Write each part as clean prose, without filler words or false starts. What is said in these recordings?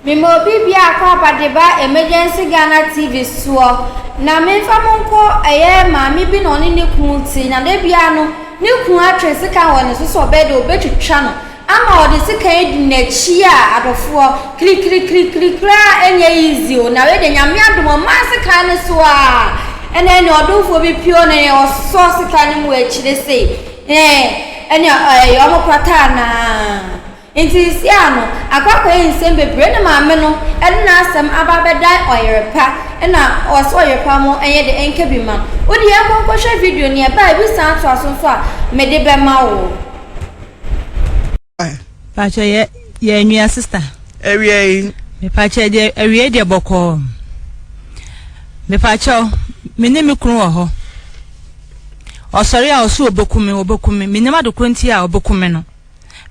Mema obi biako aba de ba Emergency Ghana TV soɔ na menfa mo nkɔ ɛyɛ maame bi na ɔne ne kunu te na da biara no ne kunu atwe sekan wɔ ne so sɛ ɔbɛyɛ dɛ ɔbɛtwitwa no ama ɔde sekan adi n'akyi a adɔfoɔ kirikirikirikiri koraa ɛnyɛ easy o na wei deɛ Nyame adom ɔmaa sekan no so a ɛna ɛne ɔdomfoɔ bi pio no ɔsɔ sekan no mu akyire sei ɛɛ ɛne ɛyɛ ɔmo kwataa naa. Ntsi seseiara no, akɔ akɔyɛ nsɛm beberee na maame no de n'asɛm aba abɛdan ɔyer pa na ɔse ɔyer pa mo nyɛ dɛ nka bi ma wo de yɛnkɔ nkɔhwɛ video no yɛba a ebi san toa so nso a mede bɛma wo. Pakyɛ yɛ yɛ nua sister. Awia yi. Mepakyɛ deɛ awia deɛ bɔkɔɔ. Mepakyɛ me ne me kunu wɔ hɔ. Ɔsɔre a ɔso ɔbɛku me ɔbɛku me menim ade koro nti a ɔbɛku me no.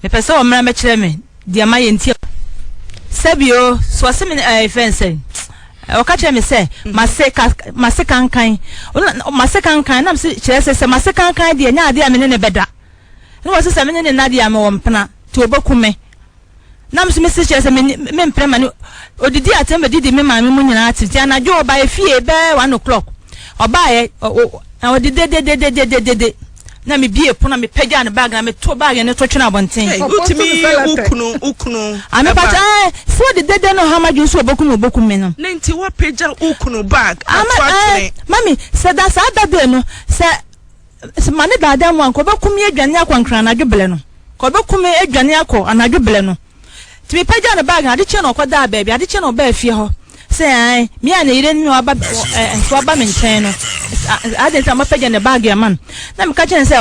Mepɛ sɛ ɔmmra mmɛkyerɛ me deɛ mayɛ nti a. Sɛbi o, so ɔse me ɛɛ fɛn sɛ ɔka kyerɛ me sɛ mase ka mase kankan mase kankan na mese kyerɛ sɛ sɛ mase kankan deɛ nyɛ adeɛ a me ne ne bɛda na wɔse sɛ me ne ne nna deɛ a mewɔ mpena nti ɔbɛku me na me nso mese kyerɛ sɛ me mempene ma ne odidi atɛm bɛdidi me maame mu nyinaa te nti anadwo ɔbaeɛ fie bɛɛ 1 o'clock ɔbaeɛ na ɔde dedededededede na mebie pono na mepagyaa ne bag na meto bag no to twene abɔnten. Hey, wotumi yi wo kunu wo kunu Amepata ɛɛ sɛ ɔde dede no ha madwene sɛ ɔbɛku me ɔbɛku me no. Ne nti wapagya wo kunu bag ato atwene. Mami sɛ da saa da de no sɛ sɛ ma ne daadaa mu a nka ɔbɛku me adwane akɔ Nkran anadwo belɛ no nka ɔbɛku me adwane akɔ anadwo belɛ no. Nti mepagyaa ne bag no ade kyeɛ na ɔkɔdaa baabi ade kyeɛ na ɔbaa fie hɔ sɛ ae me a ne yere ne waba ɛ waba me nkyɛn no adɛn nti na mapagya ne bag ama no na meka kyerɛ no sɛ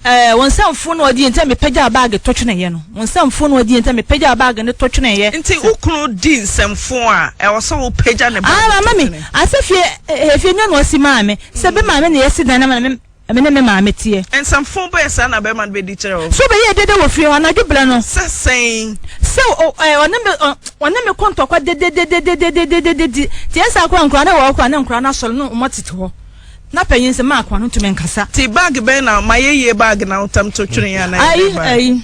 ɛɛ wɔn nsɛmfo na ɔde yɛ nti na mepagyaa bag to tweneeɛ no wɔn nsɛmfo na ɔde yɛ nti na mepagyaa bag no to tweneeɛ. Nti wo kunu di nsɛmfo a ɛwɔ sɛ wopagya ne bag to twene? Mami asɛ fie efie nyɛ na ɔsi maa me sɛ bi maame na yɛsi dan na me Me ne me maame teɛ. Nsɛmfoo bɛn saa na bɛrima no bɛdi kyerɛ wo? So ɔbɛyɛɛ dede wɔ fie hɔ anadwo berɛ no? Sɛ sɛn? Sɛ o, ɛ, ɔne me, ɔ, ɔne me kɔ ntɔkwa dededededededede nti ɛyɛ saa koraa nkwadaa no wɔ hɔ koraa na nkwadaa no asɔre na wɔatete hɔ. Na panyin sɛ maa akoa no ntumi nkasa. Nti bag bɛn na, mayɛ yie bag na wotam to twene anaa Ayi, ɛdɛn bag? ayi,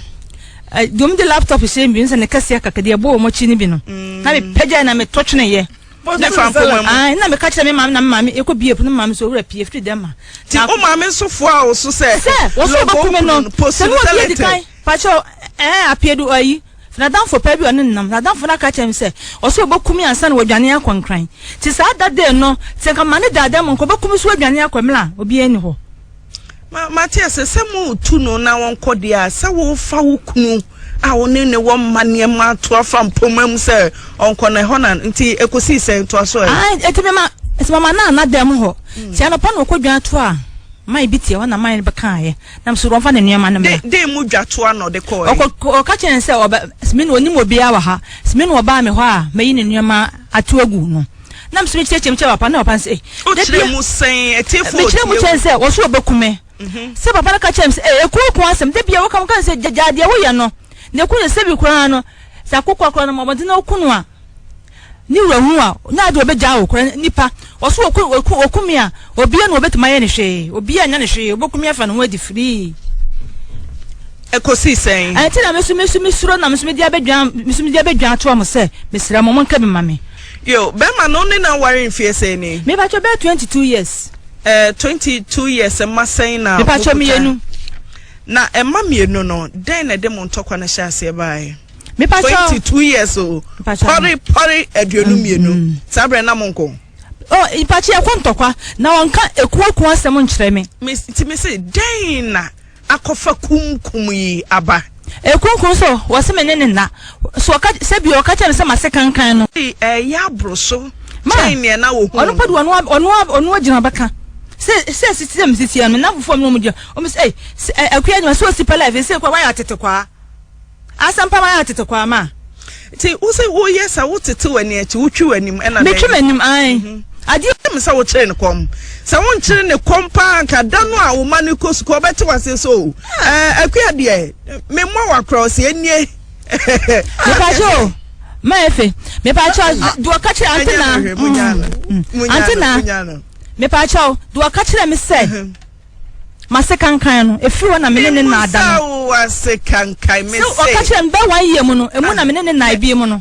ɛ, deɛ wɔde laptop hyɛ mu bi, sɛ ne kɛseɛ kakra deɛ ɛbɔ wɔn akyi no bi no, na mepagyae na meto tweneeɛ. Ne fa mpoma mu. Ae, na meka kyerɛ me maame na me maame ekɔ bie pono, me maame nso owura pie firi dɛm ma. Ti wo maame nso foa wo so sɛ. Sɛ wɔso ɔbɛku me no, sɛ ne obi adi kan, pakyɛ ɛɛ apiedu ayi, n'adamfo paa bi ɔne nenam, n'adamfo no aka kyerɛ me sɛ ɔso ɔbɛku me ansa na wadwane akɔ Nkran. Ti saa da day no, sɛ nka ma ne daadaa mu nka ɔbɛku me so adwane akɔ mmerɛ a obiara nni hɔ. Ma mate ase sɛ moretu no na ɔnkɔ deɛ a, sɛ wofa wo kunu a wo ne ne wɔ mma nneɛma ato afa mpoma mu sɛ ɔnkɔ no ɛhɔ na nti ɛkɔsii sɛn toa so ɛ. Ae, enti mema, nti mama no anna dan mu hɔ. Nti anɔpa na ɔkɔ dwa to a, man bi te hɔ na man no bɛkaeɛ. Na mese ɔmfa ne nneɛma no mmra. De, den mu dwatoa na ɔde kɔɔe? Ɔkɔ, ɔka kyerɛɛ no sɛ ɔbɛ, sɛ me na ɔnim obiara wɔ ha, sɛ me na ɔbaa me hɔ a, mɛyi ne nneɛma ato agu no. Na mese mekyerɛkyerɛ mu kyerɛ papa, na papa no sɛ, eh, da Wokyerɛ bia, mu sɛn? Atiefoɔ mekyerɛ mu tie kyerɛ wo. no sɛ ɔso ɔbɛku me. Sɛ papa no ka kyerɛ me sɛ, eh, ekuo ko asɛm, da bia woka, woka no sɛ gyaa deɛ woyɛ no, na eku no sɛbi koraa no, sɛ akokɔ koraa no ma abɔnten na woku no a, ne wura hu a, nyɛ adeɛ ɔbɛgyaa wo koraa, nipa, ɔso ɔku, ɔku, ɔku me a, obia na ɔbɛtumi ayɛ no hwee, obia nyɛ no hwee, ɔbɛku me afa ne ho adi firii. Ɛkɔsii sɛn? Ɛnti na me nso, me nso mesuro na me nso mede abɛdwan, me nso mede abɛdwan atoa mo sɛ, mesrɛ mo, monka bi ma me. Yo, bɛrima no wo ne no aware mfeɛ sɛn ni? Mepakyɛ bɛyɛ 22 years. Eh, 22 years, mma sɛn na Mepakyɛ mokuta? mmienu. Na mma mmienu no, dɛn na ɛde mo ntɔkwa no hyɛ aseɛ baeɛ? Mepakyɛ 22 years o, Mepakyɛ. pɔre pɔre 22, saa berɛ na monkɔ? Oh, mepakyɛ yɛkɔ ntɔkwa, na ɔnka ekuo ko asɛm nkyerɛ me. Me, nti mese, dɛn na akɔfa kumkum yi aba? Ekunkum so, wɔse me ne no nna. So ɔka, sɛ bio, ɔka kyerɛ me sɛ m'ase kankan no. Ei, ɛyɛ aboro so Ma, kyɛn nea na wɔhu ɔno no. mpo de ɔno, ɔno, ɔno agyina bɛka. Sɛ, sɛ sisi sɛ mesisi ano, me nnamfofoɔ a me ne wɔn gyina, wɔn sɛ, ei, sɛ, ɛ, Akua Adwuma, sɛ osi pɛ life, ɛsei koraa wayɛ atetekwaa. Asɛmpa mayɛ atetekwaa ma. Nti wo sɛ woyɛ sɛ wotete w'ani akyi, wotwi w'anim ɛna dɛn? Metwi m'anim, ae. Adeɛ. Ɛm sɛ wokyere no kɔm. Sɛ wonkyere ne kɔm paa nka da no a wo ma no kɔ sukuu ɔbɛte w'ase sɛ o, ɛɛ Akua deɛ memmɔ wo akorɔ ɔse ɛnie. Mepakyɛ o, ma efe, mepakyɛ o, deɛ ɔka kyerɛ ante na, ante na, mepakyɛ o, deɛ ɔka kyerɛ me sɛ. M'ase kankan no, ɛfiri hɔ na me ne ne nna ada no. Mmusa wo ase kankan, me se. Sɛ ɔka kyerɛ me bɛyɛ one year mu no, emu na me ne ne nnae bio mu no.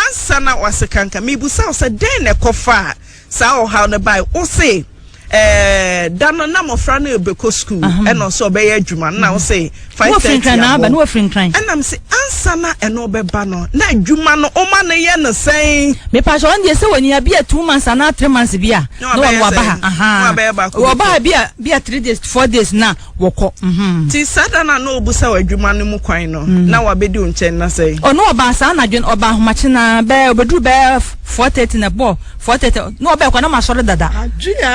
Ansa na wase kanka, mebusa wo sɛ dɛn na ɛkɔfaa saa ɔhaw no bae? Wo se ɛɛ da no na mmɔfra no rebɛkɔ sukuu ɛna ɔsɛ ɔbɛyɛ adwuma no na wo se 5:30 abɔ. Ɛna me se ansa na ɛno bɛba no na adwuma no woma no yɛ no sɛn? Mepakyɛ ɔno deɛ sɛ wɔnya bi a 2 months anaa 3 months bi a na wɔn waba ha ahan wɔba ha bi a bi a 3 days 4 days na wɔkɔ. Ti saa da na na obusa wɔ adwuma no mu kwan no na wabɛdi wo nkyɛn na sɛn? Ɔno ɔbaa saa anadwo no, ɔbaa ahomakye na bɛɛ obeduru bɛɛ 4:30 na bɔ 4:30 na ɔbɛɛ kɔ na ma sɔre dada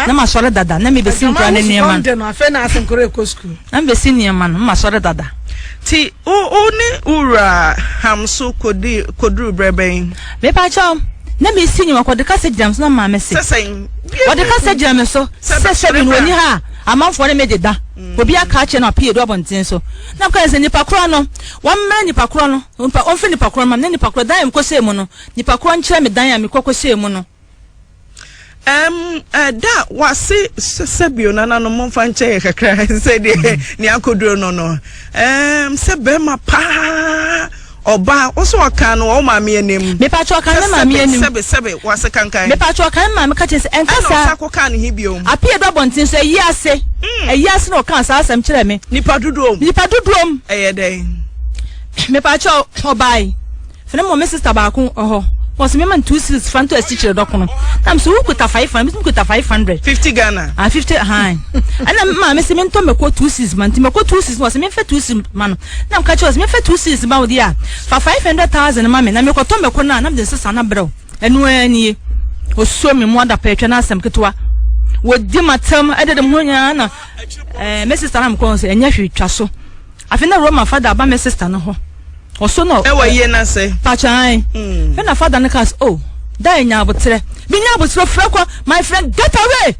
na ma sɔre dada na mi besi nkura ne nneɛma no afei na ase nkura ekɔ sukuu na mi besi nneɛma no ma sɔre dada. Ti wo wo ne wura Hamso kodi koduru brɛ bɛn? Mepa kyɛw, na mi si nneɛma kɔde kasa gyina mi so na maame se. Sɛ sɛn? Wɔde kasa gyina mi so sɛ sɛ bi no wɔni ha a amanfoɔ ne me deda obi aka akyerɛ no apue do abɔnten so na mka sɛ nipa korɔ no wɔmmrɛ nipa korɔ no nipa ɔmfrɛ nipa korɔ no ma ne nipa korɔ dan a mekɔhyɛɛ mu no, nipa korɔ nkyerɛ me dan a mekɔ kɔhyɛɛ mu no. Da wase sɛ bio nananom momfa nkyɛ yɛ kakra sɛ deɛ nea akɔduro no, sɛ bɛrima paa ɔbaa wo sɛ ɔka no wɔ wo maame anim. Mepatwɛ, ɔka ne maame anim. Sɛbe sɛbe, wase kankan. Mepatwɛ, ɔka ne maame ka kyerɛ sɛ ɛnka ɛna saa. Ɔsa kɔkaa ne he biom. Apue do abɔnten so ayi ase ayi ase na ɔka saa asɛm kyerɛ me. Nipa dodoɔ mu. Nipa dodoɔ mu. Ɛyɛ dɛn? Mepatwɛ, ɔbaa fene mɔ me sister baako ɔhɔ wɔsɛ mema no 2 cedis fa nto asikyerɛ dɔkono na mesɛ wokuta 500, mesɛ mekuta 500. 50 Ghana. Ah, 50 han. Ɛna maame sɛ mentɔ mɛkɔ 2 cedis ma, nti mɛkɔ 2 cedis na wɔsɛ memfɛ 2 cedis ma no na meka kyerɛ wɔsɛ memfɛ 2 cedis ma wo deɛ a, fa 500,000 ma me na mekɔtɔ mɛkɔ no a na mede nsesa no abrɛ wo. Ɛno ara nie, ɔsuo me mu adapa atwa no asɛm ketewa wɔdi matam ɛde de mo ho nyinaa na me sister na mekɔ sɛ ɛnyɛ hwee twa so. Afei na Roma fada aba me sister no hɔ ɔso no. Ɛwɔ yie n'ase. Pakyan fɛ na fada no ka sɛ, oh, da nya abotrɛ bi nya abotrɛ frɛ kɔ, my friend, get away.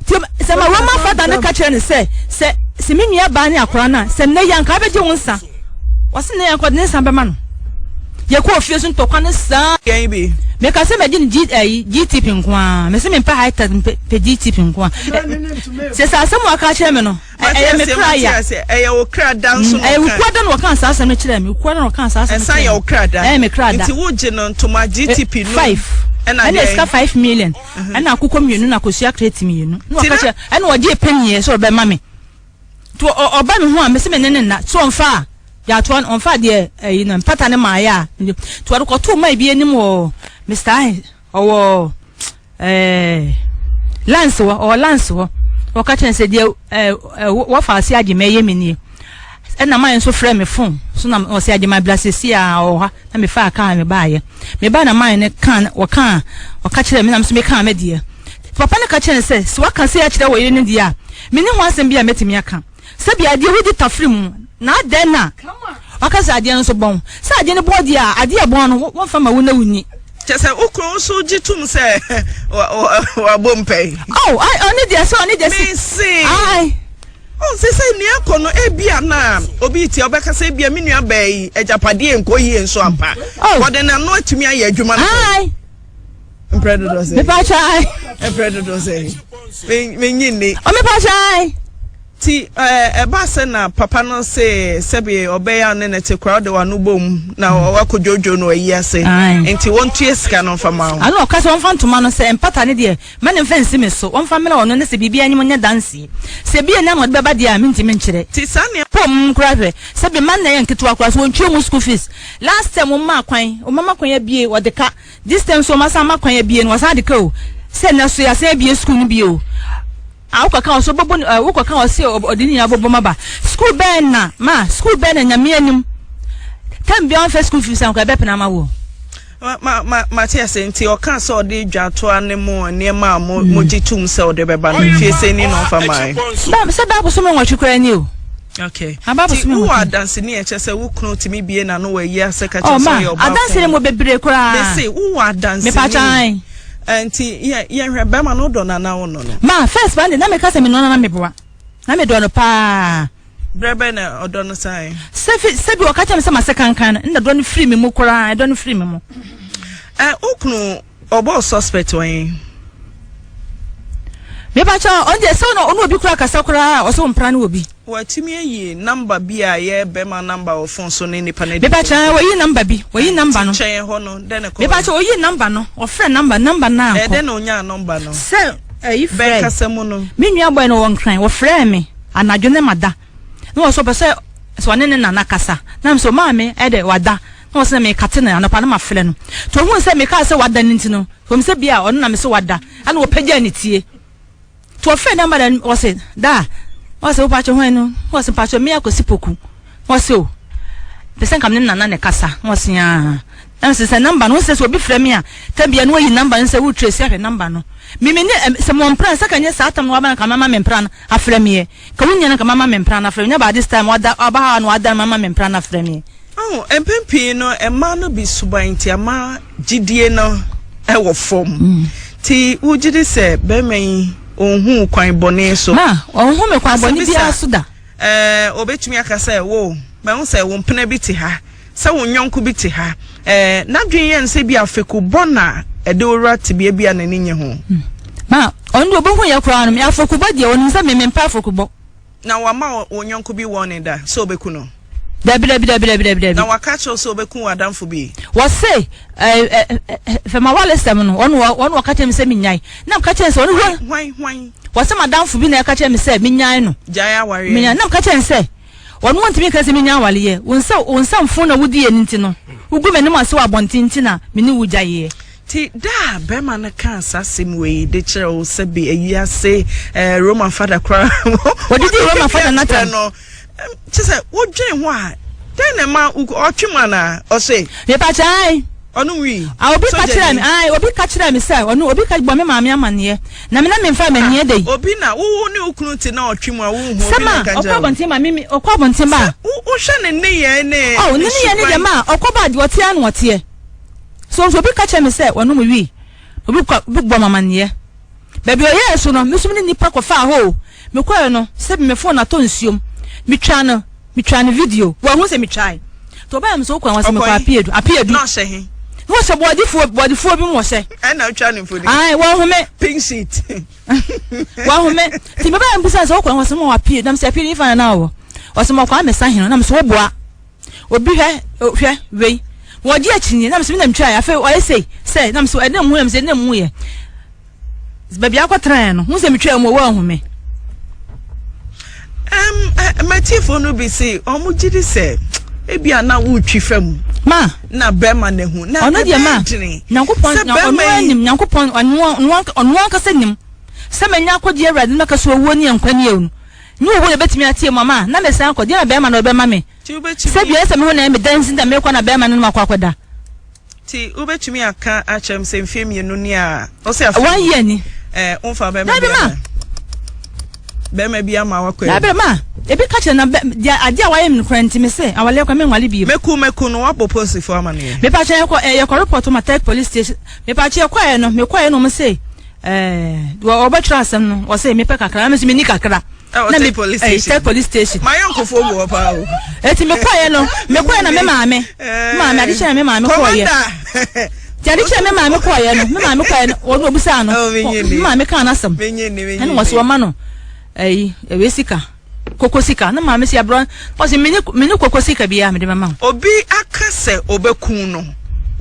Ti sɛ ma Roma fada no ka kyerɛ no sɛ me nua baa ne akora no a sɛ nnɛ yi anka abɛgye wo nsa, wɔse nnɛ yi anka ɔde ne nsa bɛma no. Yɛkɔ ofie so ntɔkwa no saa. Yɛn bi. Meka sɛ mɛgye no G ɛyi GTP nko ara, mese mempɛ high tech, mpɛ GTP nko ara. Sɛ asɛm a ɔka kyerɛ me no ɛyɛ me kra ya. Ɛyɛ wo kra da nso na ɛyɛ wo kura da na ɔka saa asɛm no kyerɛ me, wo kura da na ɔka saa asɛm no kyerɛ me. Ɛsan yɛ wo kra da. Ɛyɛ me kra da. Nti wogye no ntoma GTP no five ɛna ɛna sika 5 million ɛna akokɔ mmienu na akosua crate mmienu na ɔka kyerɛ ɛna ɔgye pɛniɛ sɛ ɔbɛma me nti ɔba me ho a mese me ne ne nna so ɔmfa a yɛatoa no ɔmfa deɛ ɛyi no mpata ne maayɛ a nti ɔde kɔtoo maa bi anim wɔ Mr. Ahe ɔwɔ lance hɔ, ɔwɔ lance hɔ. Ɔka kyerɛ sɛ deɛ ɛɛ wɔfa ase agye ma ɛyɛ me nie. Ɛna maa nso frɛ me phone so na ɔsɛ agye ma bla sisi a ɔwɔ ha na me fa kaa me baayɛ me ba na maa ne kan wɔka ɔka kyerɛ me na nso me kaa me deɛ papa no ka kyerɛ sɛ sɛ waka sɛ akyerɛ wɔ yere no deɛ a me ne ho asɛm bi a mɛtumi aka sɛbi adeɛ wodi tafiri mu na adɛn na waka sɛ adeɛ no nso bɔn sɛ adeɛ no bɔn deɛ a adeɛ bɔn no wɔmfa ma wo na wonni. Kyɛ sɛ wo kunu nso gye tom sɛ wabɔ mpɛn. Oh, ɔne deɛ sɛ ɔne deɛ sɛ. Mese. Ayi. Ɔn sɛ nea akɔ no ebia na obi tie ɔbɛka sɛ ebia me nua bɛɛ yi agyapadeɛ nkɔ yie nso ampa. Wɔde n'ano atumi ayɛ adwuma no. Ayi. Mprɛ dodoɔ sɛ. Mepa kyɛ. Mprɛ dodoɔ sɛ. Menyi nni. Ɔ mepa kyɛ. Ti ɛba sɛ na papa no se sɛbi ɔbɛyɛ a ne ne te koraa ɔde w'ano bom na wakɔ dwodwo no ayi ase nti wɔntua sika no mfa ma wo. Ano ɔka sɛ wɔmfa ntoma no sɛ mpata ne deɛ ma ne mfa nsi me so, wɔmfa mmrɛ ɔno ne sɛ biribi anyim nyɛ dansie sɛ bie na ɔde bɛba deɛ a mentumi nkyerɛ. Ti saa nea. Pom koraa hwɛ sɛ bi ma nna yɛ nketewa koraa so wɔntua mu school fees. Last term wɔmaa kwan wɔmama kwan abie wɔde ka, this term nso wɔasan ama kwan abie no wɔsan de ka o sɛ nnɛ so yɛasan abie school no bio. A wokɔka wɔ so bɔbɔ ɛ wokɔka wɔ se ɔde ne nyinaa bɔbɔ ma ba school bɛn na ma school bɛn na Nyame anim term biara ɔmfɛ school fees anka ɛbɛpena ama wo. Ma ma ma mate ase nti ɔka sɛ ɔde dwatoa ne mo nneɛma a mo mo gye tum sɛ ɔde bɛba no mfie sɛ ni na ɔfa mae. Ba sɛ ba bosome 8 koraa ni o. Okay. Aba Ti bosome wowɔ 8. adanseni a ɛkyɛ sɛ wo kunu tumi bie n'ano wɔ ayi ase ka Oh kyerɛ sɛ ma ɔyɛ ɔbaa adanse ne fo. mo bebree koraa. Mese wowɔ adanseni. Mepatwan. Nti yɛ yɛhwɛ bɛrima no wodɔ no anaa wonnɔ no? Ma first one de na meka sɛ menɔ no na meboa na medɔ no paa. Berɛ bɛn na ɔdɔ no sae? Sɛfi sɛbi ɔka kyerɛ me sɛ masɛ kankan no nna dɔ no firi me mu koraa, ɛdɔ no firi me mu. Ɛ wo kunu ɔbɔɔ suspect wɔ he? Mepakyɛ ɔno deɛ sɛ ɔne obi koraa kasa koraa a ɔsɛ ɔmpra ne obi. Watumi ayi number bi a ɛyɛ bɛrima number wɔ phone so ne nipa no adi Mepakyɛ nkɔmmɔ. wayi number bi, wayi number no. Nti kyɛn hɔ no dɛn na ɛkɔɔ? Mepakyɛ oyi number no, ɔfrɛ number, number no ankɔ. Ɛyɛ dɛn na onyaa number no? Sɛ ɛyi frɛ. Bɛn kasa mu no? Me nua boy no wɔ Nkran, wɔfrɛɛ me anadwo ne mada. Na ɔsɛ ɔpɛ sɛ sɛ ɔne ne nana kasa. Na mesɛ maame ɛdɛ wada. Na ɔsɛ na mekate no anɔpa na mafrɛ no. Nti ohuu sɛ mekaa sɛ wada no nti no, ɔnim sɛ bia ɔno na mese wada. Ɛna ɔpagyaa ne tie. Nti ɔfrɛɛ number no ɔse daa na ɔse wopakyɛ hwan no na ɔse mpakyɛ me Akwasi Poku na ɔse o pɛ sɛ nka me ne nana na ɛkasa na ɔse aa na mese sɛ number no wosɛ sɛ obi frɛ me a ta bia na wayi number no sɛ wo trace ahwɛ number no me me ne sɛ mɔ mpra sɛ ka nyɛ saa tam no waba nka mama me mpra no afrɛ meɛ ka wo nya no nka mama me mpra no afrɛ me nya ba this time wada aba ha na wada no mama me mpra no afrɛ meɛ. Oh, mpɛn pii no mmaa no bi suban nti ama gyidie no wɔ fam. Nti wogye di sɛ bɛrima yi ɔnhu kwan bɔne so? Ma, ɔnhu me kwan bɔne biara so da. Ɛɛ, ɔbɛtumi aka sɛ, wo, mahu sɛ wo mpena bi te ha, sɛ wo nyɔnko bi te ha. Ɛɛ, n'adwene yɛ no sɛ bi a fekubɔ na ɛde wo wura tebea bi a n'ani nye ho. Ma, ɔno deɛ ɔbɛhu yɛ koraa no, me afekubɔ deɛ, ɔnim sɛ me mempɛ afekubɔ. Na wama wo yɔnko bi warning da sɛ ɔbɛku no? Dabi, dabi, dabi, dabi, dabi, dabi. Na waka akyerɛ wo sɛ ɔbɛku w'adamfo bi? Wɔse, ɛɛ, ɛ, ɛ, fɛ m'awaresɛm no, ɔno, ɔno ɔka kyerɛ me sɛ mennyae. Na meka kyerɛ no sɛ, ɔno, Hwan, hwan, hwan? Wɔse m'adamfo bi na ɛka kyerɛ me sɛ mennyae no. Gyae awareɛ. Mennyae. Na meka kyerɛ no sɛ, ɔno ɔntumi nka sɛ mennyae awareɛ. Wo nsa, wo nsa mfon na wodiiɛ no nti no, wogu m'anim ase wɔ abɔnten nti na me ne wo gyaeɛ. Nti da a bɛrima no kaa saa asɛm wei de kyerɛ wo sɛ bi ayi ase eh, Roman fada koraa wɔdidi Roman fada n'atam no kyɛ sɛ wodwen ho a dɛn na ɛma ɔtwe mu anaa ɔse mepakyɛ ae ɔno wi a obi ka kyerɛ me ae obi ka kyerɛ me sɛ ɔno obi ka bɔ me maame amaneɛ na me na memfa m'ani ɛda yi obi na wo ne wo kunu te na ɔtwe mu a wohu obi na ka kyerɛ ɔkɔ abɔnten ma me ɔkɔ abɔnten ba wohwɛ ne nneyɛɛ ne oh ne nneyɛɛ ne deɛ ma ɔkɔ ba deɛ ɔteɛ na ɔteɛ So nso obi ka kyerɛ me sɛ wɔnom wii, obi kɔ obi bɔ me amanneɛ. Baabi a ɔyɛɛ so no, me nso me ne nnipa kɔfaa hɔ o. Mekɔeɛ no, sɛbi me phone atɔ nsuom. Metwaa no, metwaa no video. Wanhu sɛ metwae. Nti ɔbaeɛ me sɛ wokɔ he? Ɔse mekɔ Apeadu. Apeadu. Na ɔhyɛ he? Na ɔhyɛ bɔɔdefoɔ, bɔɔdefoɔ bi mu ɔhyɛ. Ɛna wotwaa no mfoni? Ae, wanhu me. Pink sheet. Wanhu me. Nti mebaeɛ mebisa no sɛ wokɔ he? Ɔse mewɔ Apeadu. Na mese Apeadu hefa na na wowɔ? Ɔse mewɔ Kwame Sahene. Na mese woboa. Obi hwɛ, hwɛ, wei. Wɔgye akyinnye, na mesɛ me na metwae. Afei ɔyɛ sei, sɛ, na mesɛ ɛdɛn mu yɛ, mesɛ ɛdɛn mu yɛ. Baabi akɔtenaeɛ no, hu sɛ metwaa mu, wɔahu me. Um, matiefoɔ no bi se, wɔn gye di sɛ ebi a na wotwi fam. Ma. Na bɛrima na ehu. Na ɔno deɛ ma. Nyankopɔn, ɔno anim, Nyankopɔn, ɔno ankasa nim. Sɛ manya akɔgye Awurade no mɛka so owuo ne nkwa ne ewu. Ne owu na ebetumi ateɛ mu ama a, na mesan akɔ. Deɛn na bɛrima no rebɛma me? Sɛ bia ɛsɛ me ho na ɛyɛ me dɛ nti na merekɔ na bɛrima no ne me akɔ akɔda. Nti wobɛtumi aka akyerɛ me sɛ mfeɛ mmienu ni a, ɔsɛ afei. One year ni. Ɛɛ, womfa bɛrima bi ama. Bɛrima bi ama wakɔ. Dabi ma, ebi ka kyerɛ na bɛ, deɛ adeɛ a wayɛ me no koraa nti me se awaleɛ koraa menwale bio. Mɛku mɛku no, wabɔ polisifoɔ amaneɛ. Mepakyɛ yɛkɔ, yɛkɔ report ma Tech police station. Mepakyɛ yɛkɔɛ no, mekɔɛ no wɔn se. Ɛɛ, wɔbɛtwerɛ asɛm no, wɔsɛ mepɛ kakra, na me nso menni kakra. Na me police station. Tech police station. Ma yɛ nkɔfoɔ gu hɔ paa o. Eti mekɔɛ no, mekɔɛ na me maame, me maame ade kyɛ na me maame kɔɔyɛ. Commander. Ti ade kyɛ me maame kɔɔyɛ no, me maame kɔɔyɛ no, wɔn obisaa no, me maame kaa n'asɛm. Ɛna wɔsɛ wɔma no, ɛyi, ɛwɛ sika. Koko sika na maame si abrɔ ɔsi mini mini koko sika bi a mede bɛma wo. Obi aka sɛ ɔbɛku no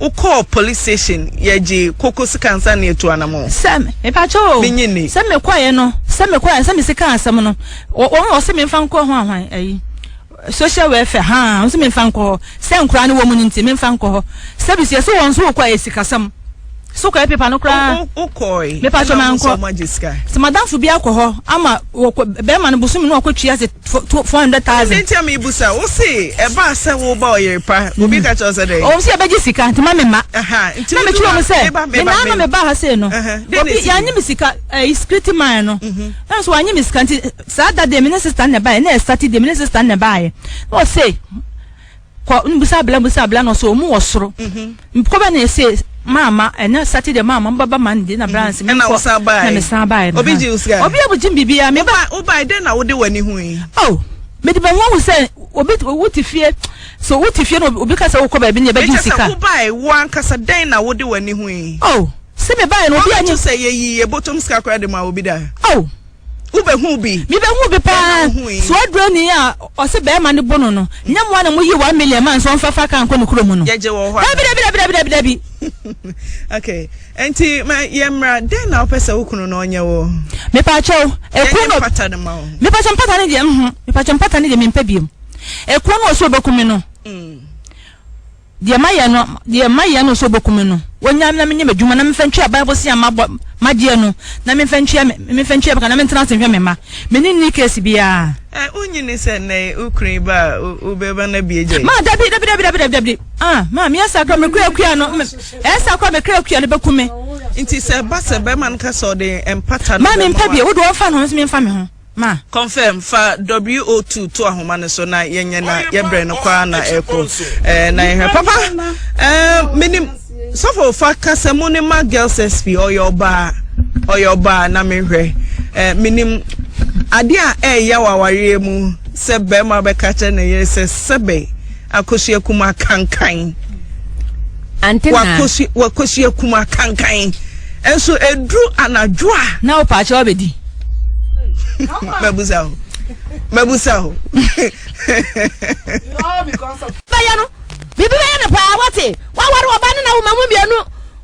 wokɔɔ police station yɛgye koko sika ansa na yɛtu anamɔ. Sɛ mepakyɛ o Menye ni. sɛ mekɔɛ no sɛ mekɔɛ sɛ mesi kaa asɛm no wɔn ɔsi memfa nkɔ ho ahwan ayi social welfare haa ɔsi memfa nkɔ hɔ sɛ nkoraa no wɔ mu no nti memfa nkɔ hɔ sɛ bisi ɛsɛ wɔn nso wokɔ ɛyɛ sikasɛm. So kɔyɛ paper no koraa. Wokɔe. Mepa kyɛ mankɔ. Sɛ madamfo bi akɔ hɔ ama wɔkɔ bɛrima no bosomi no wakɔ tua sɛ 400,000. Ɛnti a mebusa wo se ɛbaa sɛ woba ɔyere pa obi ka kyerɛ sɛ dɛn? Ɔwɔ sɛ yɛbɛgye sika nti ma me ma. Na mekyerɛ wɔn sɛ me naa na meba ha sei no obi yɛanye me sika ɛyi security man no ɛna so wanye me sika nti saa da deɛ me ne sister na ɛbaeɛ na ɛyɛ Saturday me ne sister na ɛbaeɛ na ɔse Kɔ mbisa abla mbisa abla na ɔsɛ ɔmu wɔ soro. Nkɔ bɛ na ɛsɛ maama ɛnɛ Saturday maama mbaba Monday na bra nsi menkɔ na mesan baeɛ no. Obi gye wo sika? Obi abogye me biribiara. Me ba. Wobae dɛn na wode w'ani hui? Oh, mede m'ani ahu sɛ obi wote fie so wote fie na obi ka sɛ wokɔ baabi na yɛbɛgye sika. Mekyɛ sɛ wobae wo ankasa dɛn na wode w'ani hui? Oh, sɛ. Mese mebaeɛ no obi anyi. Wɔbɛto sɛ yɛyi yɛ bɔtɔm sika koraa de ma obi da. Oh. Wobɛhu bi. Mebɛhu bi paa. So adurani a ɔse bɛrima no bo no no, nyɛ mo a na moyi 1 million ma nso ɔmfa fa kaa nkɔ ne kurom no. Yɛgye wɔ hɔ a. Dabi dabi dabi dabi dabi dabi. Okay. Nti ma yɛmmra, dɛn na wopɛ sɛ wo kunu no ɔnyɛ wo? Mepaakyɛw, ekuro Yɛnyɛ no. mpata no ma wo. Mepaakyɛw mpata no deɛ mepaakyɛw mpata no deɛ mempɛ biom. Ekuro no ɔsɛ ɔbɛku me no. Deɛ mayɛ no, deɛ mayɛ no sɛ ɔbɛku me no, wɔnyaa me na menyɛ m'adwuma na memfa ntua aban bosea a mabɔ, magyeɛ no, na memfa ntua me, memfa ntua me ka na mentena ase nhwɛ me mma. Me ne nni case biara. Ɛ, wonnye nni sɛ nnɛ yi wo kunu yi ba a, wo, wobɛma no abue gya yi? Ma, dabi, dabi, dabi, dabi, dabi, dabi. Ah, ma, meyɛ saa koraa, me kra akua no, me, ɛyɛ saa koraa, me kra akua no bɛku me. Nti sɛ ɛba sɛ bɛrima no ka sɛ ɔde mpata no Ma, bɛma mempɛ wo a. bio, wo deɛ ɔmfa ne ho, me nso memfa me ho. Ma. Confirm, fa WO2 to ahoma no so na yɛnyɛ na yɛbrɛ no kɔ ara na ɛkɔ eh, na yɛhwɛ papa eh, menim sɔfo fa kasa mu ne ma girls sp ɔyɛ ɔbaa ɔyɛ ɔbaa na mehwɛ eh, menim adeɛ a ɛɛya wɔ awareɛ mu sɛ bɛrima bɛka kyerɛ ne yere sɛ sɛbɛ Akosua Kuma kankan. Ante na. Wakosua wakosua kuma kankan. Nso eduru anadwo a. Na wo paakyɛ wabɛdi. Mabusa o. Mabusa o. Bɛyɛ no biribi bɛyɛ no paa wate waware ɔba ne na wo ma mu mmienu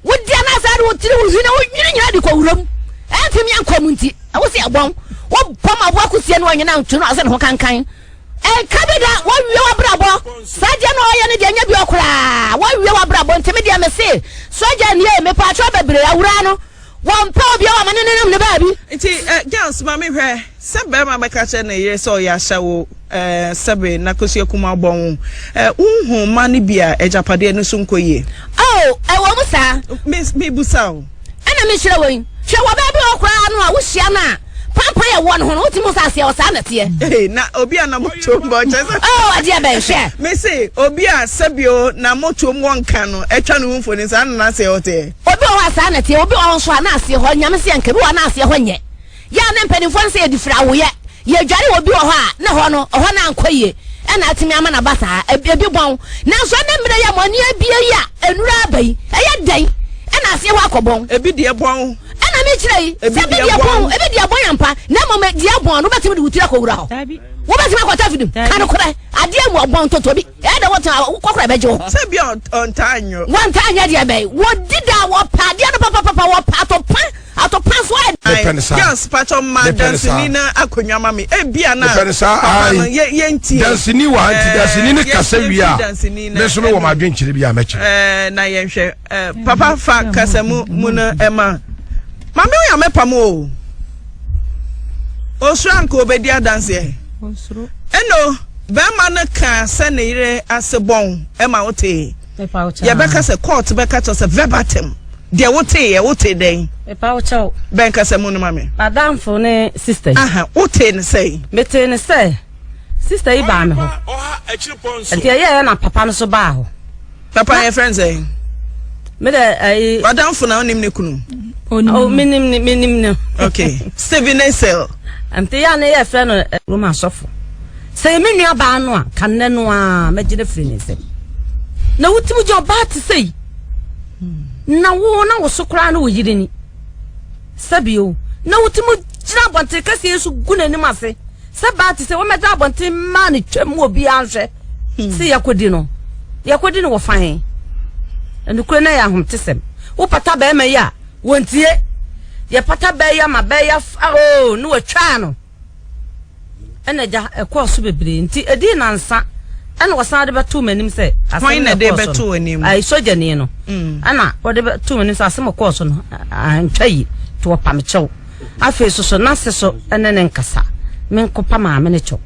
wodi anaasɛ de wo tiri wo hwene wo nwene nyina de kɔ wuram ɛntumi ankɔ mu nti ɛwo sɛ ɛbɔn wobɔ ma aboa kosie no ɔnyina nto no asɛ ne ho kankan Ɛnka bi da, wɔawie w'abrabɔ. Saa deɛ na ɔyɛ no deɛ nyɛ bi koraa. Wɔawie w'abrabɔ nti me deɛ me se sogya nie mepaakyɛw bebree awuraa no wɔmpɛ obiara wɔma ne nenam ne baabi. Nti eh, girls ma me hwɛ sɛ bɛrima bɛka kyerɛ ne yere sɛ ɔyɛ ahyɛwo eh, sɛbe n'akosua kum abɔ wo eh, wonhu mma no bi a agyapadeɛ no so nkɔ yie. Oh, ɛwɔ mu saa. Me, mebusa wo. Ɛna mehyira wɔ yi. Hwɛ wɔ baabi wɔ koraa no a wohyia no a pampan a ɛwɔ ne ho no wotumi hu sɛ aseɛ wɔ saa na ɛteɛ. Ee, na obi a na motuom bɔ kyɛ sɛ. Oh, adeɛ bɛn hwɛ. Me se obi a sɛbio na motuom wɔ nka no atwa ne ho mfoni saa na n'aseɛ hɔ teɛ. Obi wɔ hɔ a saa na ɛteɛ, obi wɔ hɔ nso a na aseɛ hɔ nyame se yɛnka, ebi wɔ hɔ a na aseɛ hɔ nyɛ. Yɛ a na mpanimfoɔ no sɛ yɛde firi awoyɛ, yɛdware wɔ bi wɔ hɔ a na hɔ no, ɛhɔ no ankɔ yie ɛna atumi ama no aba saa, ebi bɔn. Nanso ɛnɛ mmerɛ yi a mo ani abue yi a nnuro aba yi, ɛyɛ dɛn ɛna aseɛ hɔ akɔ bɔn? Ebi deɛ bɔn. Ɛna mekyerɛ yi, sɛ ebi deɛ bɔn, ebi deɛ bɔn ampa, na mmom deɛ bɔn no wobɛtumi de wo tiri akɔwura hɔ. Wobɛtumi akɔtɔ afidim, ka nokorɛ, adeɛ mu ɔbɔn totɔ bi, ɛyɛ dɛ wotena wokɔkora ɛbɛgye wo ho. Sɛ bi a ɔntaa nyɛ. Wɔntaa nyɛ deɛ bɛn, wɔdi da, wɔpɛ adeɛ no papapapa, wɔpɛ atopa. Atopa nso ayɛ. Mepɛ no saa. Girls patɔ ma Mepɛ no saa. danseni na akonnwa ma me. Ebia na Mepɛ no saa, papa no ae. yɛ yɛntie. Danseni wɔ ha nti danseni no Eh, kasa yɛn- wie a, yɛntie danseni me na nso mewɔ ɛno. m'adwenkyerɛ bi a mɛkyerɛ. Eh, na yɛnhwɛ. Eh, papa fa kasa mu mu no ɛma. Maame wo yɛ mɛpam o. Osuro anka obedi adanseɛ. Ɛno bɛrima no kaa sɛ ne yere ase bɔn ɛma wotee. Yɛbɛka sɛ court bɛka kyerɛ sɛ verbatim. Deɛ wotee yɛ, wotee dɛn? Mepa wo kyɛw. Bɛn kasa mu no ma me. M'adamfo ne sister yi. Aha, wotee no sɛn? Metee no sɛ, sister yi baa me hɔ. Nti ɛyɛɛ na papa no so baa hɔ. Papa yɛ frɛ no sɛn? Me dɛ ɛyi. W'adamfo na wonim ne kunu? Oh, menim ne, menim no. Okay, Stephen Esel. Nti yɛ a ne yɛ frɛ no eh, Roma asɔfo. Sɛ yɛ me nua baa no a, ka nnɛ no a mɛgye no afiri ne nsam. Na wotumi gye ɔbaa te sɛ yi. Na wo na wo so koraa ne wo yere ni. Sɛbio, na wotumi gyina abɔnten kɛseɛ yi so gu n'anim ase sɛ baa te sɛ wɔmmɛgyina abɔnten mmaa no twam mu obiara nhwɛ hmm. sɛ yɛkɔdi no yɛkɔdi no wɔ fa he nokorɛ no yɛ ahomtesɛm wopata bɛrima yi a wɔntie yɛpata bɛyɛ ma bɛyɛ fa o ne wɔtwaa no Ɛna agya, ɛkɔɔ so bebree nti ɛdii nansa ɛna wɔsan de bɛtoo m'anim sɛ asɛm na ɛkɔɔ so no ayi sogyani no mm. ɛna wɔde bɛtoo m'anim sɛ asɛm ɛkɔɔ so no antwa yi nti wɔpa me kyɛw afei so so n'ase so ɛne ne nkasa menkɔpa maame ne kyɛw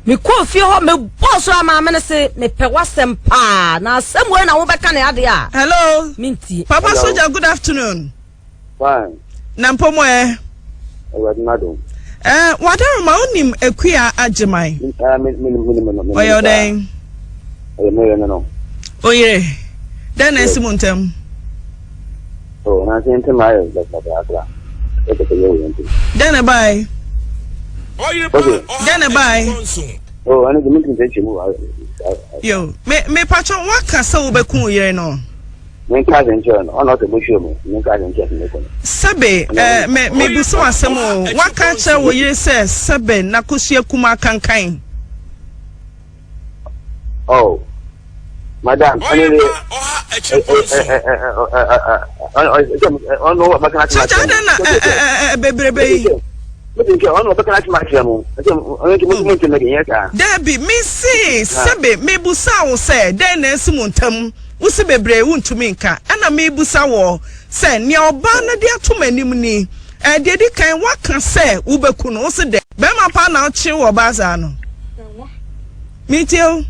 mekɔɔ fie hɔ mebɔɔ so a maame no se mepɛ w'asɛm paa na asɛm wei na wobɛka ne adeɛ a hello mentie papa soja good afternoon Fine. Na mpo mo ɛ? Awurade n'adom. Eh, Wadaroma, wonim Akua Agyeman? Eh, me, me, me, me, me, Ɔyɛ ɔdɛn? Ɔyɛ me yere no no. Oyere, dɛn na asi mo ntam? Oh, na nse ntem ayɛ basabasa. Ɛkɛ sɛ yɛwɔ yɛn ntam. Dɛn na ɛbae? Dɛn na ɛbae? Oh, ɛno de mentumi nkyerɛkyerɛ mu. Yo, me, me patro, waka sɛ wobɛku wo yere no? Menka ase nkyerɛ no, ɔna ɔsɛ bɔhwɛ mu, menka ase nkyerɛ sɛ mɛku no. Sɛbe, eh, me, mebusa wo asɛm o, woaka akyerɛ wo yere sɛ sɛbe n'akosua kumaa kankan? Oh, madam, ɔno de, ɔno ɔbɛka n'asɛm akyerɛ mo. na bebrebe yi. Ɔno ɔbɛka n'asɛm akyerɛ mo. Ɔno nti mo nti mo de nyɛ saa. Dabi, me se sɛbe mebusa wo sɛ dɛn na asi mo ntam, wo se bebree wontumi nka, ɛna mebusa wɔ sɛ nea ɔbaa no de ato m'anim ni, ɛɛ deɛ di kan woaka sɛ wobɛku no, wo se dɛn? Bɛrima paa na ɔkye wɔ ɔbaa saa no. Metie o.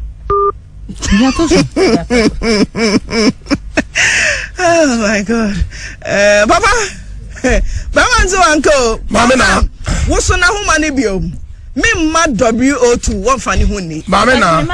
Oh my God. Uh, Papa, bɛrima nso wanka o. Maame na. Woso na homa no bio. Me mma WO2 wɔmfa ne ho nni. Maame na. Ɛno.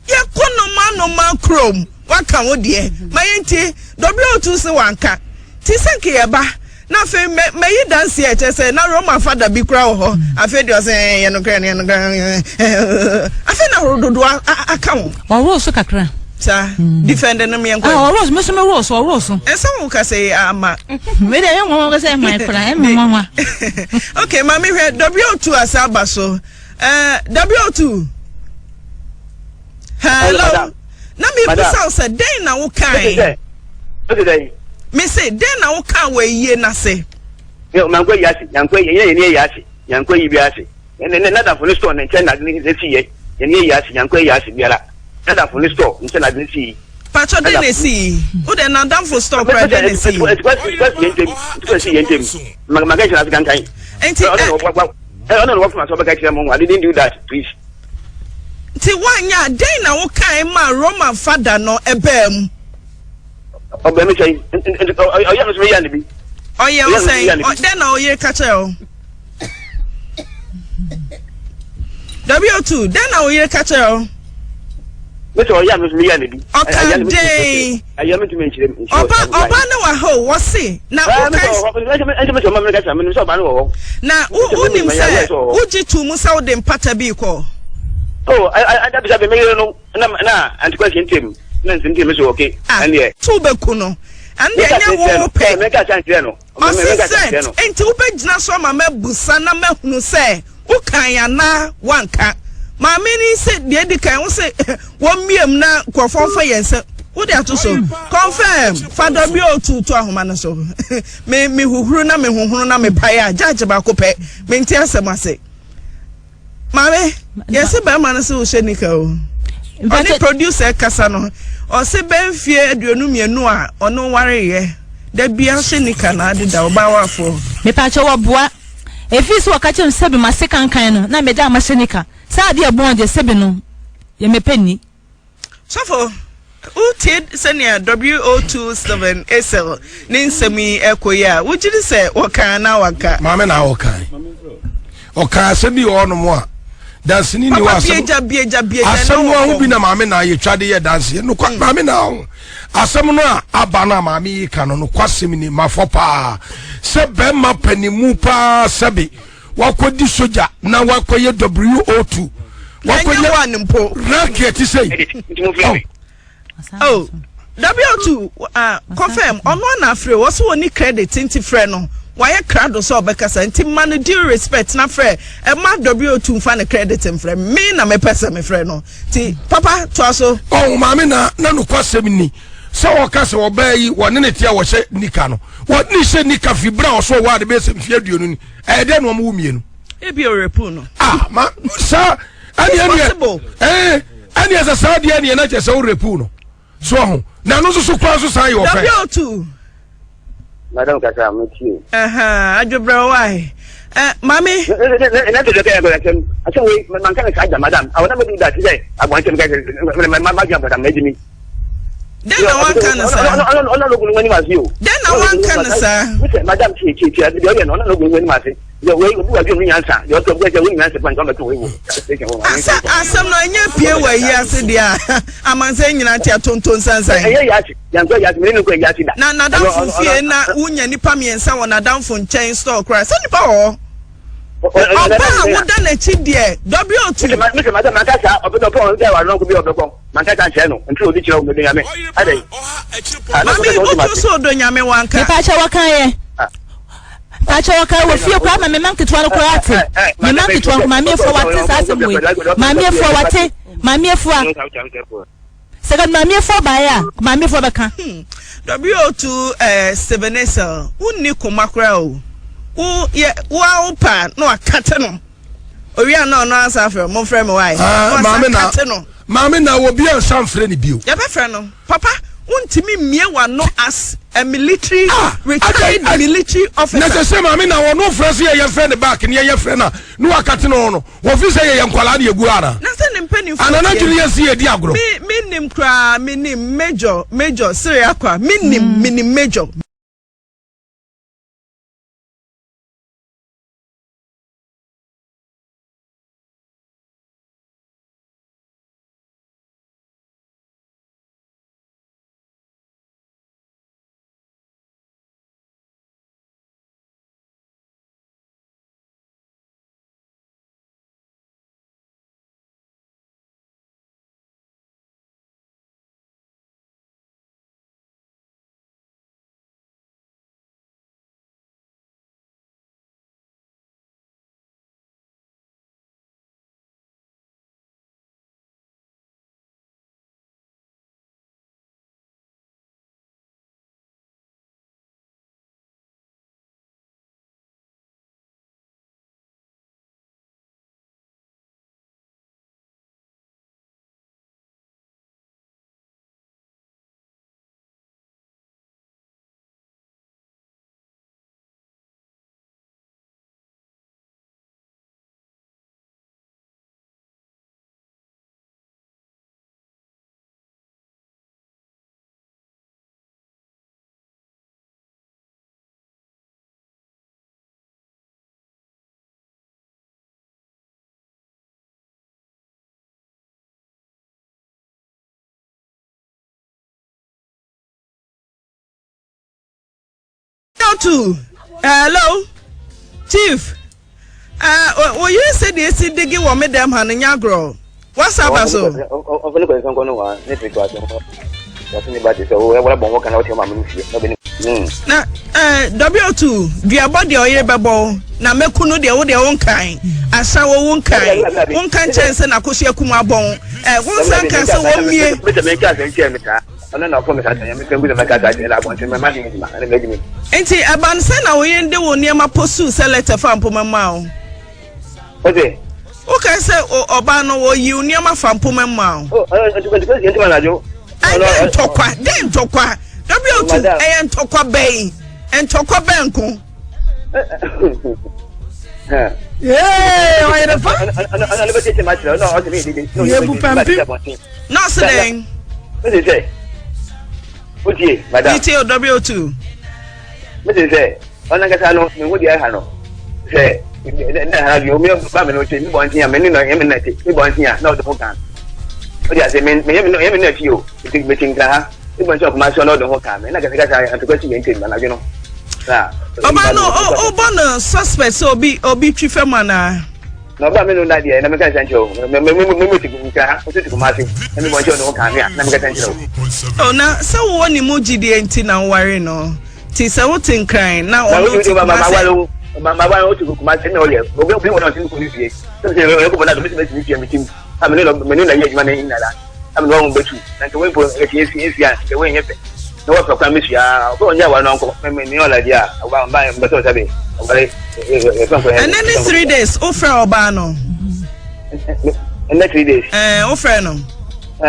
Yɛkɔ noma noma kurom waka wo deɛ ma yɛntie WO2 se wanka. Ti sɛ nka yɛba Na afei mɛ mɛyi danseɛ a ɛkyerɛ sɛ na Roma fada bi koraa wɔ hɔ. Afei deɛ ɔsɛ ɛɛ yɛ nokorɛ no yɛ nokorɛ ɛɛ afei na horo dodoɔ aka ho. Ɔworo so kakra. Saa mm. defend no meɛ nkɔ. Ah ɔworo so meso meworo so ɔworo so. Ɛsɛ wo kasa yi ama. Me deɛ ɛyɛ nwanwa kasa ɛma ɛkora ɛma nwanwa. Okay maame hwɛ W2 asa aba so ɛɛ W2. Hello. Na mebisa wo sɛ dɛn na wokae? Mese dɛn na wokaa wɔ ayie no ase? Mankɔ ayi ase, yankɔ ayi, yɛn yɛn ayi ase, yankɔ ayi bi ase. Ne ne nadafo ne store ne nkyɛn na ade ne si yɛ, yɛn ayi ase, yankɔ ayi ase biara. Nadafo ne store nkyɛn na ade ne si yi. Patro dɛn na esi yi? Wo dɛ nadamfo store kora dɛn na esi yi? Etukɔ si yɛn ntɛm, etukɔ si yɛn ntɛm. Maka nkyɛn ase kankan. Nti ɛ. Ɔno na wɔfuna sɛ ɔbɛka kyerɛ mo, I didn't do that, please. Nti woanyɛ a, dɛn na wokae maa Roma fada no baa mu? Ɔbaa mu sɛn? Ɔyɛ me so meyɛ no bi. Ɔyɛ wo sɛn? Dɛn na ɔyere ka kyerɛ wo? W2, dɛn na wo yere ka kyerɛ wo? Me sɛ ɔyɛ me so meyɛ no bi. Ɔka dɛn? Ɛyɛ me ntumi nkyerɛ mu. Ɔba ɔba ne wɔ ha o, wɔse na wokae. Ɛnti me sɛ ɔma me kasa, menim sɛ ɔba ne wɔ hɔ. Na wonim sɛ wogye to mu sɛ wode mpata bi kɔ. Oh, ada bisa me yere no na na antikwasi ntem na nsim ntem so okay. Ɛndeɛ. To bɛku no. Ɛndeɛ ɛnyɛ wo pɛ. Mɛka sɛ nkyerɛ no. Ɔse sɛ enti wobɛgyina so ama mabusa na mahunu sɛ Wokae anaa woanka? Maame no se deɛ edi kan wo se wɔmmiam na nkurɔfoɔ mfa yɛn sɛ wode ato so. Confirm fa W2 to ahoma no so. Me me huhuru na me hohono na me pae a judge baako pɛ mente asɛm ase. Maame yɛse bɛrima no se wohyɛ nika o. Ɔne producer kasa no ɔse bɛmfie 22 a ɔno wareyɛ da bia hyɛ nika na adeda ɔbaa wafoɔ. Mepaakyɛ wɔboa. Efii sɛ wɔka kyerɛɛ me sɛ bi m'ase kankan no, na meda a mahyɛ nika. Saa adeɛ a ɛbɔn deɛ sɛbi no yɛ mepɛ nni. Sɔfo, wotie sɛnea WO2 Stephen Esel ne nsɛm yi ɛkɔ yi a, wogye di sɛ wɔka anaa wanka? Maame na ɔkan. Ɔkan asɛm bi wɔ hɔnom a danseni ni hɔ asɛm. Asɛm no aho bi na maame na yɛtwa de yɛ danseɛ. Nokwa hmm. maame na aho. Asɛm no a aba no a maame yi ka no nokwasɛm ni mafɔ paa sɛ bɛrima panimu paa sɛbe wakɔdi sogya na wakɔyɛ WO2 wakɔyɛ racket sɛi. Oh. W2 uh, confirm ɔno ana afrɛ wɔ so wɔni credit nti frɛ no wayɛ krado sɛ ɔbɛkasa nti ma no due respect na frɛ ɛma W2 mfa ne credit mfrɛ me na mepɛ sɛ mefrɛ no Ti papa toa so. Ɔho maame na na nokwasɛm ni sɛ wɔka sɛ ɔbaa yi wɔne ne te a wɔhyɛ nika no wɔne ne hyɛ nika fi berɛ a ɔso ɔwɔ ade bɛyɛ sɛ mfeɛ 20 ni ɛyɛ dɛ na wɔn wo mmienu. Ebi ɔrepu no. Ah ma saa ɛne ɛneɛ ɛɛ ɛneɛ sɛ saa deɛ ɛneɛ na kyɛ sɛ ɔrepu no. So ɔho na ɛno nso so koraa nso san yɛ ɔfɛ. W2. Madam kasa mo tie. Adwobrɛ why? Eh, mami. Na tɛ dɔkɛ yɛ asɛm asɛm wei manka ne saa da madam awɔ na mɛdu da te sɛ abɔntɛm kɛ ma ma dwa bɔdam ma edi mi. Dɛn na wanka no saa? Ɔna na ogun anim ase o. Dɛn na wanka no saa? Madam tie tie tie deɛ ɔyɛ no ɔna na ogun anim ase. Deɛ wei obi wadwene ho nyansa deɛ ɔtɔ bi sɛ wo nyansa pa nka ɔmɛto wei wɔ station hɔ. Asɛ asɛm no ɛnyɛ pie wɔ ayi ase deɛ a amansan nyinaa te atonto nsansan. Ɛyɛ yɛ ase yankɔ yɛ ase mene ne nkɔ yɛ ase da. Na nadamfo fie na wonya nipa mmiɛnsa wɔ nadamfo nkyɛn store koraa sɛ nipa wɔ hɔ. Ɔbaa a woda n'akyi deɛ W2. Mese masa manka saa ɔpɛ sɛ ɔpɛ ɔno sɛ ɔno nko bi ɔbɛkɔ manka saa nkyerɛ no nti ɔdi kyerɛ wo mede nyame adɛn. Mami wotu so odo nyame wanka. Mepa kyɛ wɔka yɛ. Pakyɛ wɔka wɔ fie koraa ma me ma nketewa no koraa te. Me ma nketewa no maame afua wate saa asɛm wei. Maame afua wate. Maame afua. Sɛ ka maame afua baeɛ a maame afua bɛka. Hmm. W2 eh, Steven Esel, wonni koma koraa o. Wo yɛ wo a wo pa na wakate no. Owia na ɔno ansa afrɛ mo frɛ me wae. Ah, maame na wakate no. Maame na obi ansa mfrɛ ne bio. Yɛbɛfrɛ no. Papa, wontumi mmie w'ano as a military ah, retired I, I, military officer. Na sɛ sɛ maame na ɔno frɛ sɛ yɛyɛ frɛ ne back ne yɛyɛ frɛ na ne wakate no no wɔfi sɛ yɛyɛ nkwadaa ne yɛgu ana. Na sɛ ne mpanimfoɔ ana n'adwene yɛ si yɛdi agorɔ. Mi mi nim koraa mi nim major major sere akwa mi nim mm. mi nim major. To hello chief wo yere sɛ deɛ esi digi wɔ me dɛm ha no nya agorɔ wasa aba so. Na w2 duabɔ deɛ ɔyere bɛbɔ wo na mɛku no deɛ wo deɛ wo nkan asa wo wo nkan wo nka nkyɛn sɛ n'akoso akum abɔn wo nsa nka sɛ wɔmmie. Nti ɛba no sɛ na wo yere de wo nneɛma posuu sɛ lɛtɛ fa mpoma mu a wo. Wokae sɛ ɔbaa no wɔyi wo nneɛma fa mpoma mu a wo. Ɛnyɛ ntɔkwa, dɛn ntɔkwa? W2 ɛyɛ ntɔkwa bɛn? Ntɔkwa bɛn ko? Ee, ɔyere fa. Yɛbu pampi. Nɔɔse dɛn? Mese sɛ, wotie, madam. Metie o, W2. Mese sɛ, ɔno ankasa no, mehu deɛ ɛha no. Sɛ, na ha deɛ, omi ba me no te, me bɔ nsia, me ne no, ɛyɛ me na te, me bɔ nsia, na ɔde ho kan. Ɔde ase, me, me, me, me na ti o, me me ti nkra ha, me bɔ nsia ɔkoma so na ɔde ho kan me, na kasa kasa, antokwa si yɛn ntɛm, anadwo no. Ɔba no, ɔbɔ no suspect sɛ obi, obi twi fam anaa? Na ɔba me no nna deɛ na meka nsa nkyerɛ wo me me me me te nka ha nso te Kumasi na me bɔ nkyerɛ ne ho kan me a na meka nsa nkyerɛ wo. Oh, na sɛ wowɔ ne mu gyidie nti na woware no nti sɛ wote nkran na ɔno te Kumasi. Ma ma ware wo te Kumasi na ɔyɛ obi obi wɔ na ɔte ne kunu fie sɛ sɛ ɔyɛ kɔbɔ na do mesi mesi fie me tim a me ne no me ne na yɛ adwuma ne nyinara a me ne wɔn bɛtu na nka wɔn mpo esi esi esi a nka wɔn nyɛ fɛ na wɔpɛ kwan bɛsua ɔpɛ ɔnyɛ aware no ɔnkɔ me me me ɔla deɛ a ɔba ɔba mbɛsɛ ɔsɛ be ɔware ɛnɛ ne 3 days wofrɛ ɔbaa no ɛnɛ 3 days ɛɛ wofrɛ no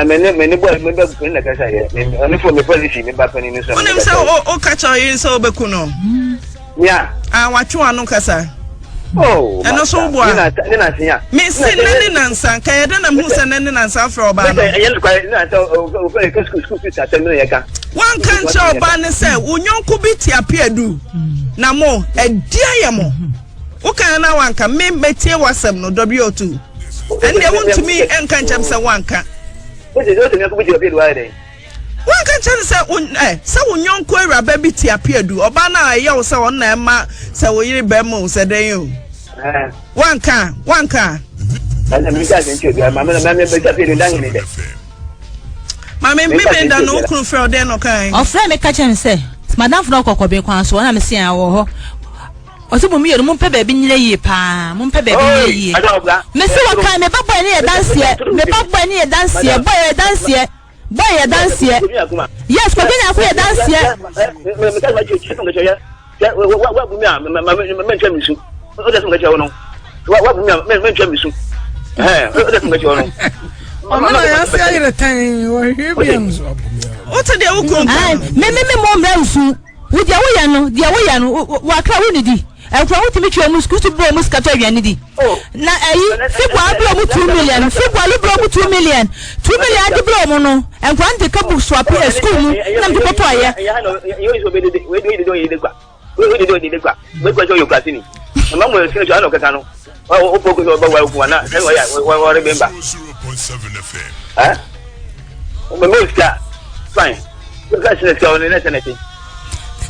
me ne me ne bɔ me bɛ me na kasa yɛ me me fo me polisi me ba panyin so wonim sɛ woka kyerɛ ɔyere sɛ wobɛku no Yeah. Ah, watwe w'ano kasa. Oh, ɛno so woboa. Ne nansa ya. Mesi nne ne nansa nka yɛ dɛ na mehu sɛ nne ne nansa afrɛ ɔbaa no. Ɛyɛ nokware ne nansa ofɛ kɛ sukuu sukuu fees asɛm no yɛ ka. Wanka nkyerɛ ɔbaa no sɛ wo nyɔnko bi te apeadu na mo ɛdi ayɛ mo. Woka na wanka me metie w'asɛm no W2. Ɛndeɛ wontumi nka nkyɛm sɛ wanka. Woanka nkyerɛ no sɛ wo ɛ sɛ wo yɔnko awuraba bi te apeadu, ɔbaa no a ɛyɛ wo sɛ ɔno na ɛma sɛ wo yere bɛrima o sɛ dɛn o. Wanka wanka. Maame mmemme da no okunu frɛ ɔdɛn na ɔkae. Ɔfrɛ me ka kyerɛ me sɛ madamfo no ɔkɔ kɔbe kwan so ɔna me se wɔ hɔ. Ɔse mo mmienu mompɛ baabi nyina yie paa mompɛ baabi nyina yie. Mese wɔkae me ba bɔe ne yɛ danseɛ me ba bɔe ne yɛ danseɛ bɔe yɛ danseɛ. Boy yɛ danseɛ. Yes, Kwadwo Nyarko yɛ danseɛ. Ɔno na yɛase ayerɛ tɛn wɔhwehwɛ bi am. Wote deɛ wo kunu ka no. Me me me mɔ mmra nsu. Wo deɛ woyɛ no deɛ woyɛ no wakra wo nidi. Nkura wotumi twa ɔmo sukuu bɔ ɔmo sika tɔ aduane di. Na ɛyi fibua bere ɔmo 2 million, fibua lo bere ɔmo 2 million, 2 million adi bere ɔmo no nkura no de ka book so ape sukuu mu na mede kɔtɔ ayɛ.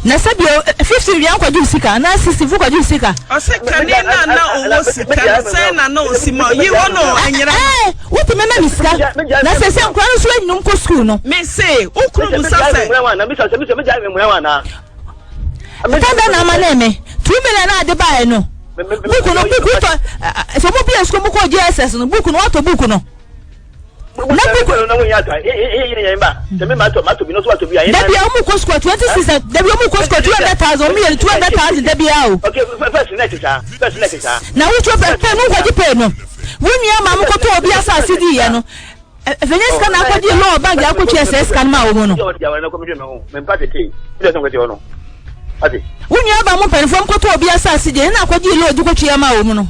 Na sɛ bio 50 wia nkɔgye sika na 60 fo kɔgye sika. Ɔsɛ kane na na ɔwɔ sika no sɛn na na ɔsi ma yi hɔ no anyera. Ɛɛ wotumi ma mi sika na sɛ sɛ nkura no so enyinum kɔ sukuu no. Me se wo kunu busa sɛ. Ɛka bɛ na ama na ɛmɛ 2 million na ade baeɛ no buku no buku tɔ sɛ ɔmo bie sukuu mo kɔ JSS no buku no watɔ buku no. Na buku dabi a ɔmo kɔ sukuu 26 dabi ɔmo kɔ sukuu 200,000 ɔmo yɛ 200,000 dabi a o. Na wotɔ pɛ pɛ no nkɔgye pɛ no wo nua maa mo kɔtɔ obi asase di yɛ no ɛfɛnyɛ sika na akɔgye lɔɔ bank akɔtua sɛ sika no ma wɔn no. Wo nua ba mo mpanimfoɔ mo kɔtɔ obi asase di ɛna akɔgye lɔɔ di kɔtua ma wɔn no.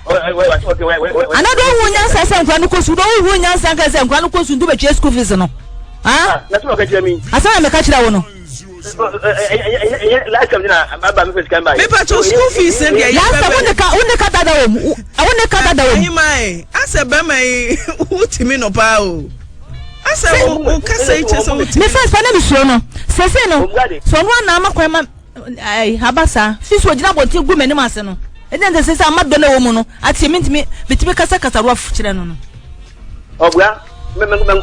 Ana dɛ wohu nyansa sɛ nkora no kɔ sukuu dɛ wohu nyansa nka sɛ nkora no kɔ sukuu nti wobɛtua school fees no. Asɛm a meka kyerɛ wo no. Mepatwo school fees ne deɛ yɛ bɛbɛ. Last time wo ne ka dada wɔ mu. Wo ne ka dada wɔ mu. Ahima yi asɛ bɛrima yi wotumi no paa o. Asɛ wo kasa yi kyɛ sɛ wotumi. Me first pa na mesuro no. Sese no sɛ ɔno anaa ma kwan ma ɛɛ aba saa. Sisi ogyina abɔnten gu m'anim ase no. Ɛdi na sese ama dɔ na ɛwɔ mu no atie mentumi metumi kasa kasa rough kyerɛ no no. Ɔbua. Me kunu no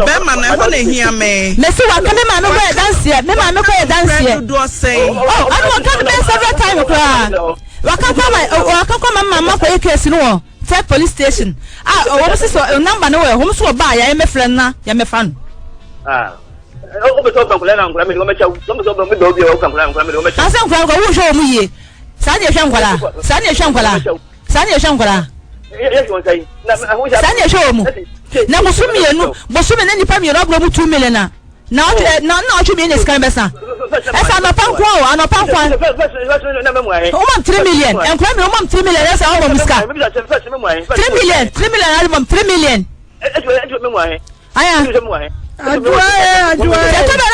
bɛrima no ɛhɔ na ehia me. Mesi waka me maame kɔ yɛ danseɛ me maame kɔ yɛ danseɛ. Dodoɔ sɛn. Oh ɛna waka no bɛyɛ several time koraa waka kɔ ma waka kɔ ma maame kɔ yɛ case no wɔ third police station a wɔn sisi number no wɔ wɔn so wɔ baa yɛ mɛfrɛ no na yɛ mɛfa no. Asɛ nkura nkura wo hwɛ wɔn yie saa na yɛhwɛ nkwadaa saa na yɛhwɛ nkwadaa saa na yɛhwɛ nkwadaa. Saa na ɛhwɛ wɔn mu. Na bosom mmienu, bosome na nipa mmienu aburo mu 2 million a. Na ɔtwe na na ɔtwe mmienu na sika no bɛsa. Ɛsɛ anɔpa nko o, anɔpa nko a. Wɔn am 3 million, nkura mmienu wɔn am 3 million ɛsɛ wɔn mu sika. 3 million, 3 million adi mɔm 3 million. Aya. Adwoa ee adwoa ee. Ɛtɔ da na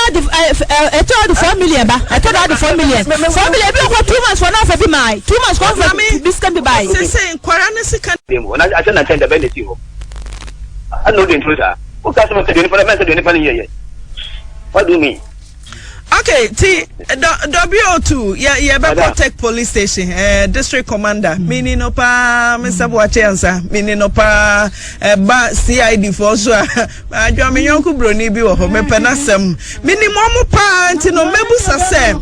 ɛtɔ da 4 million ba ɛtɔ da de 4 million 4 million bi wɔ 2 months fɔ n'afɔ bi maa 2 months kɔ fɔ bi sika bi baa yi. Sese nkwara ne sika. Asɛ na ntɛn da bɛn na esi hɔ. Ɛna odi ntoro saa. Woka sɛ mɛsɛ deɛ nipa mɛsɛ deɛ nipa no yɛ yɛ. What do you mean? Okay, ti W02 yɛ yɛ bɛkɔ Tech Police Station district commander mini no paa Mr. Boakye ansa mini no paa ɛba CID foɔ so a adwa me yɔnko broni bi wɔ hɔ mepɛ n'asɛm mini mo ɔmo paa nti no mɛbusa sɛ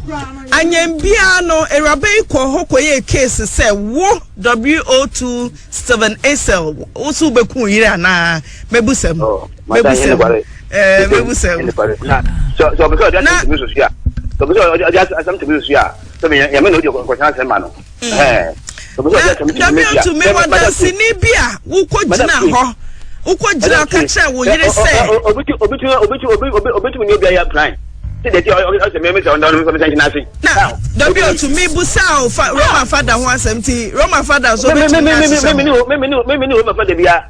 anyɛnbia no awuraba yi kɔ hɔ kɔyɛ case sɛ wo WO2 Stephen Esel wo so wobɛku yere anaa mɛbusa mu mɛbusa mu ɛɛ mɛbusa mu. Sɛ ɔpɛ sɛ ɔde asɛm tumi soso a ɔpɛ sɛ ɔde asɛm tumi soso a sɛ yɛmɛ na ɔde kɔhyɛn asɛm ma no. Na W2 mewɔ danseni bi a wokɔ gyina hɔ wokɔ gyina ka kyerɛ wo yere sɛ. Obetumi nye obi ayɛ plan. Na W2 mebusa o fa Roma fada ho asɛm ti Roma fada so obetumi na ahyehyɛ mo. Mímí ní Roma fada bia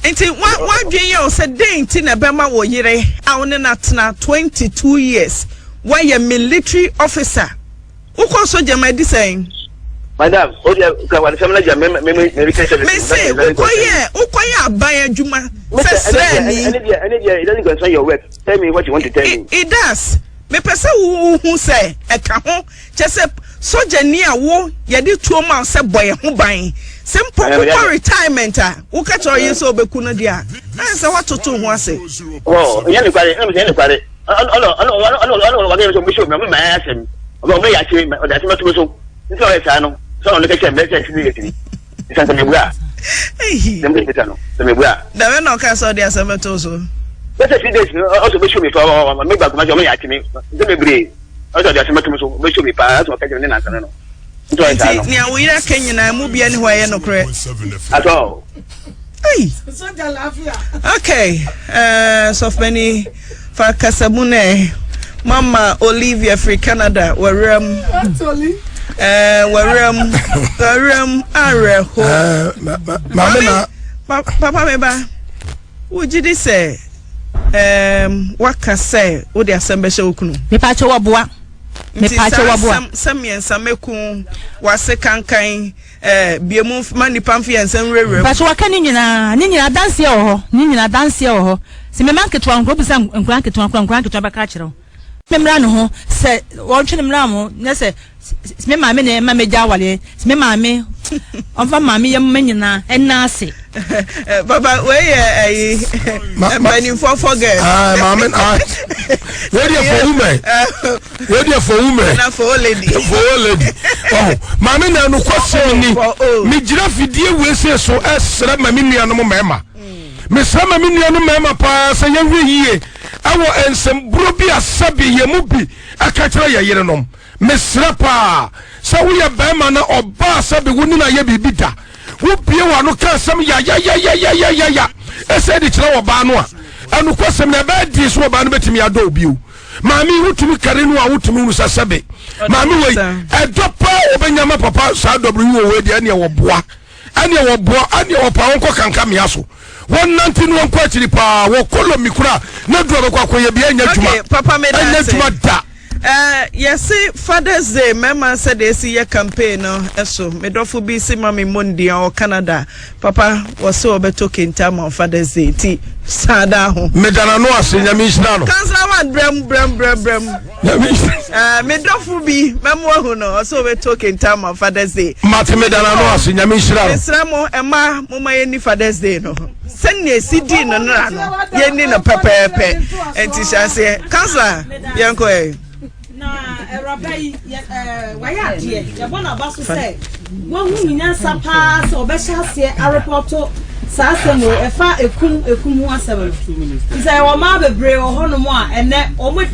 Nti wadwen yɛ wo sɛ dɛn nti na ɛbɛma wo yere a wo ne no atena 22 years woayɛ military officer wokɔ sogya ma adi sɛn? Madam, o deɛ ka wadesɛm na gya me me me me kɛsɛ. Me se wokɔyɛ wokɔyɛ aban adwuma sɛ srɛni. Ɛne deɛ ɛne deɛ it doesn't concern your work. Tell me what you want to tell me. It does. Mepɛ sɛ wohu sɛ ɛka ho, kyerɛ sɛ sogyani a wo yɛde tuo ma wo sɛ bɔ yɛn ho ban. Sɛ mpo wokɔ retirement a, woka kyerɛ ɔyere sɛ ɔbɛku no deɛ a, na ayɛ sɛ woatoto wo ho ase. Ɔ, ɛnyɛ nokware, ɛna mesɛ ɛnyɛ nokware. Ɔno, ɔno, ɔno, ɔno, ɔno, ɔno, ɔno, ɔno, ɔbɛhyɛ omi, ɔmo mmaa asɛm, ɔbɛ, ɔmo yɛ ase, ɔde asɛm ato me so. Nti na ɔyɛ saa no, sɛ ɔno kɛkyɛ mbɛ sɛ ɛsɛ yɛ sini. Sɛ sɛ mebua. Ehi. Sɛ mebisa no, sɛ mebua. Dɛbɛ na ɔka sɛ ɔde asɛm bɛto so. Bɛsɛ three days no, ɔsɛ ɔbɛhyɛ mi fa, ɔmo ba kuma sɛ ɔmo yɛ ate me, nsɛm bebree. Ɔsɛ ɔde asɛm bɛto me so, ɔbɛhyɛ mi paa, ɔsɛ ɔka kyerɛ ne nansa no no. Nti ɔyɛ saa no. Nti nea wo yere aka nyinaa mu bia ni hɔ ɛyɛ nokorɛ. At all. Hey. Okay, uh, Sɔfpani fa kasamu nɛ Mama Olivia firi Canada wɔwerɛ mu. Eh, wɔwerɛ mu, wɔwerɛ mu awerɛho. Eh, maame na. Papa me ba, wogye di sɛ um, waka sɛ wode asɛm bɛhyɛ wo kunu? Mepa kyɛ wɔboa. Nti saa asɛm sɛ mmiɛnsa mɛku wase kankan Eh, bue mu ma nnipa mfe yɛn nsa nwurawura mu. Mpakyɛ waka ne nyinaa, ne nyinaa adanseɛ wɔ hɔ, ne nyinaa adanseɛ wɔ hɔ. Sɛ me mma nketewa nkora bisa nkora nketewa nkora nkora nketewa bɛka akyerɛ wo. Me mmra ne ho sɛ wɔntwe ne mmra mo nyɛ sɛ me maame na ɛma megya awaleɛ sɛ me maame ɔmfa maame yɛ mma nyinaa ɛna ase. Eh, papa wei yɛ ɛyi mpanimfoɔ forget. Ah, maame ah wei deɛ for women. Wei deɛ for women. Na for old lady. For old lady. Ɔho maame na ɛno kɔsɛm ni. Megyina fidie wei se so ɛsrɛ ma me nuanom mmarima. Mesrɛ ma me nuanom mmarima paa sɛ yɛnhwɛ yie ɛwɔ nsɛmburo bi a sɛbi yɛn mu bi ɛka kyerɛ yɛn yerenom. Mesrɛ paa sɛ woyɛ barima na ɔbaa sɛbi wo ne no ayɛ biribi da. Wobue w'ano ka asɛm yayayayayayaya ɛsɛ de kyerɛ ɔbaa no a, ɛnokwasɛm no ɛbɛyɛ den sɛ ɔbaa no bɛtumi adɔ wo bio. Maame yi wotumi kari no a wotumi hunu sɛ sɛbe maame wei ɛdɔ paa wɔbɛnya ma papa saa w wɔ wei deɛ ɛneɛ wɔboa ɛneɛ wɔboa ɛneɛ wɔpa wɔnkɔ kanka mmea so wɔnante no wɔnkɔ akyiri paa wɔkɔ lomi kora na duro bɛkɔ akɔyɛ bi ɛnyɛ adwuma Okay, papa me ɛnyɛ da ase. adwuma da. Eh, yɛse Father's Day mmarima sɛdeɛ esi yɛ campaign no so. Me dɔfo bi se ma me mmɔ ne din ɔwɔ Canada. Papa wɔse wɔbɛtɔ kente ama wo Father's Day nti saa daa ho. Meda n'ano ase nyame nhyira no. Councilor one brɛm brɛm brɛm brɛm. Nyame nhyira. Eh, me dɔfo bi mɛmo ahu no ɔse wɔbɛtɔ kente ama wo Father's Day. Mate meda n'ano ase nyame nhyira no. Mesrɛ mo ɛma mo ma yɛnni Father's Day no sɛnea esi dii no nora no yɛnni no pɛpɛɛpɛ nti hyɛ aseɛ councilor yɛnkɔ ɛ. Na awuraba yi yɛ ɛɛ wayɛ adeɛ yɛbɔ n'aba so sɛ wahu ne nyansa paa sɛ ɔbɛhyɛ aseɛ arepɔto saa asɛm wei ɛfa ekum ekum ho asɛm no fi sɛ yɛwɔ mmaa bebree wɔ hɔnom a ɛnɛ wɔn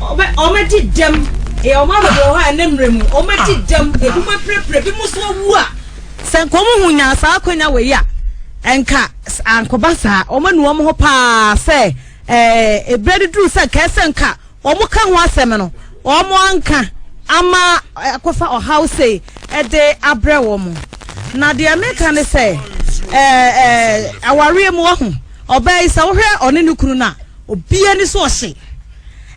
ɔbɛ wɔn adi dɛm yɛ mmaa bebree wɔ hɔ a ɛnɛ mmerɛ mu wɔn adi dɛm ebi mo apirapira ebi mo so awu a sɛ nka wɔn hu nyaa saa akonya wei a nka ankɔba saa wɔn anu wɔn ho paa sɛ. Ɛɛ, berɛ no duruu sɛ nka ɛsɛ nka wɔka ho asɛm no, wɔanka ama akɔfa ɔhaw sei de abrɛ wɔn. Na deɛ meka ne sɛ, ɛɛ, awareɛ mu wahu, ɔbaa yi sɛ wohwɛ ɔne ne kunu no a, obiara ani so ɔhye.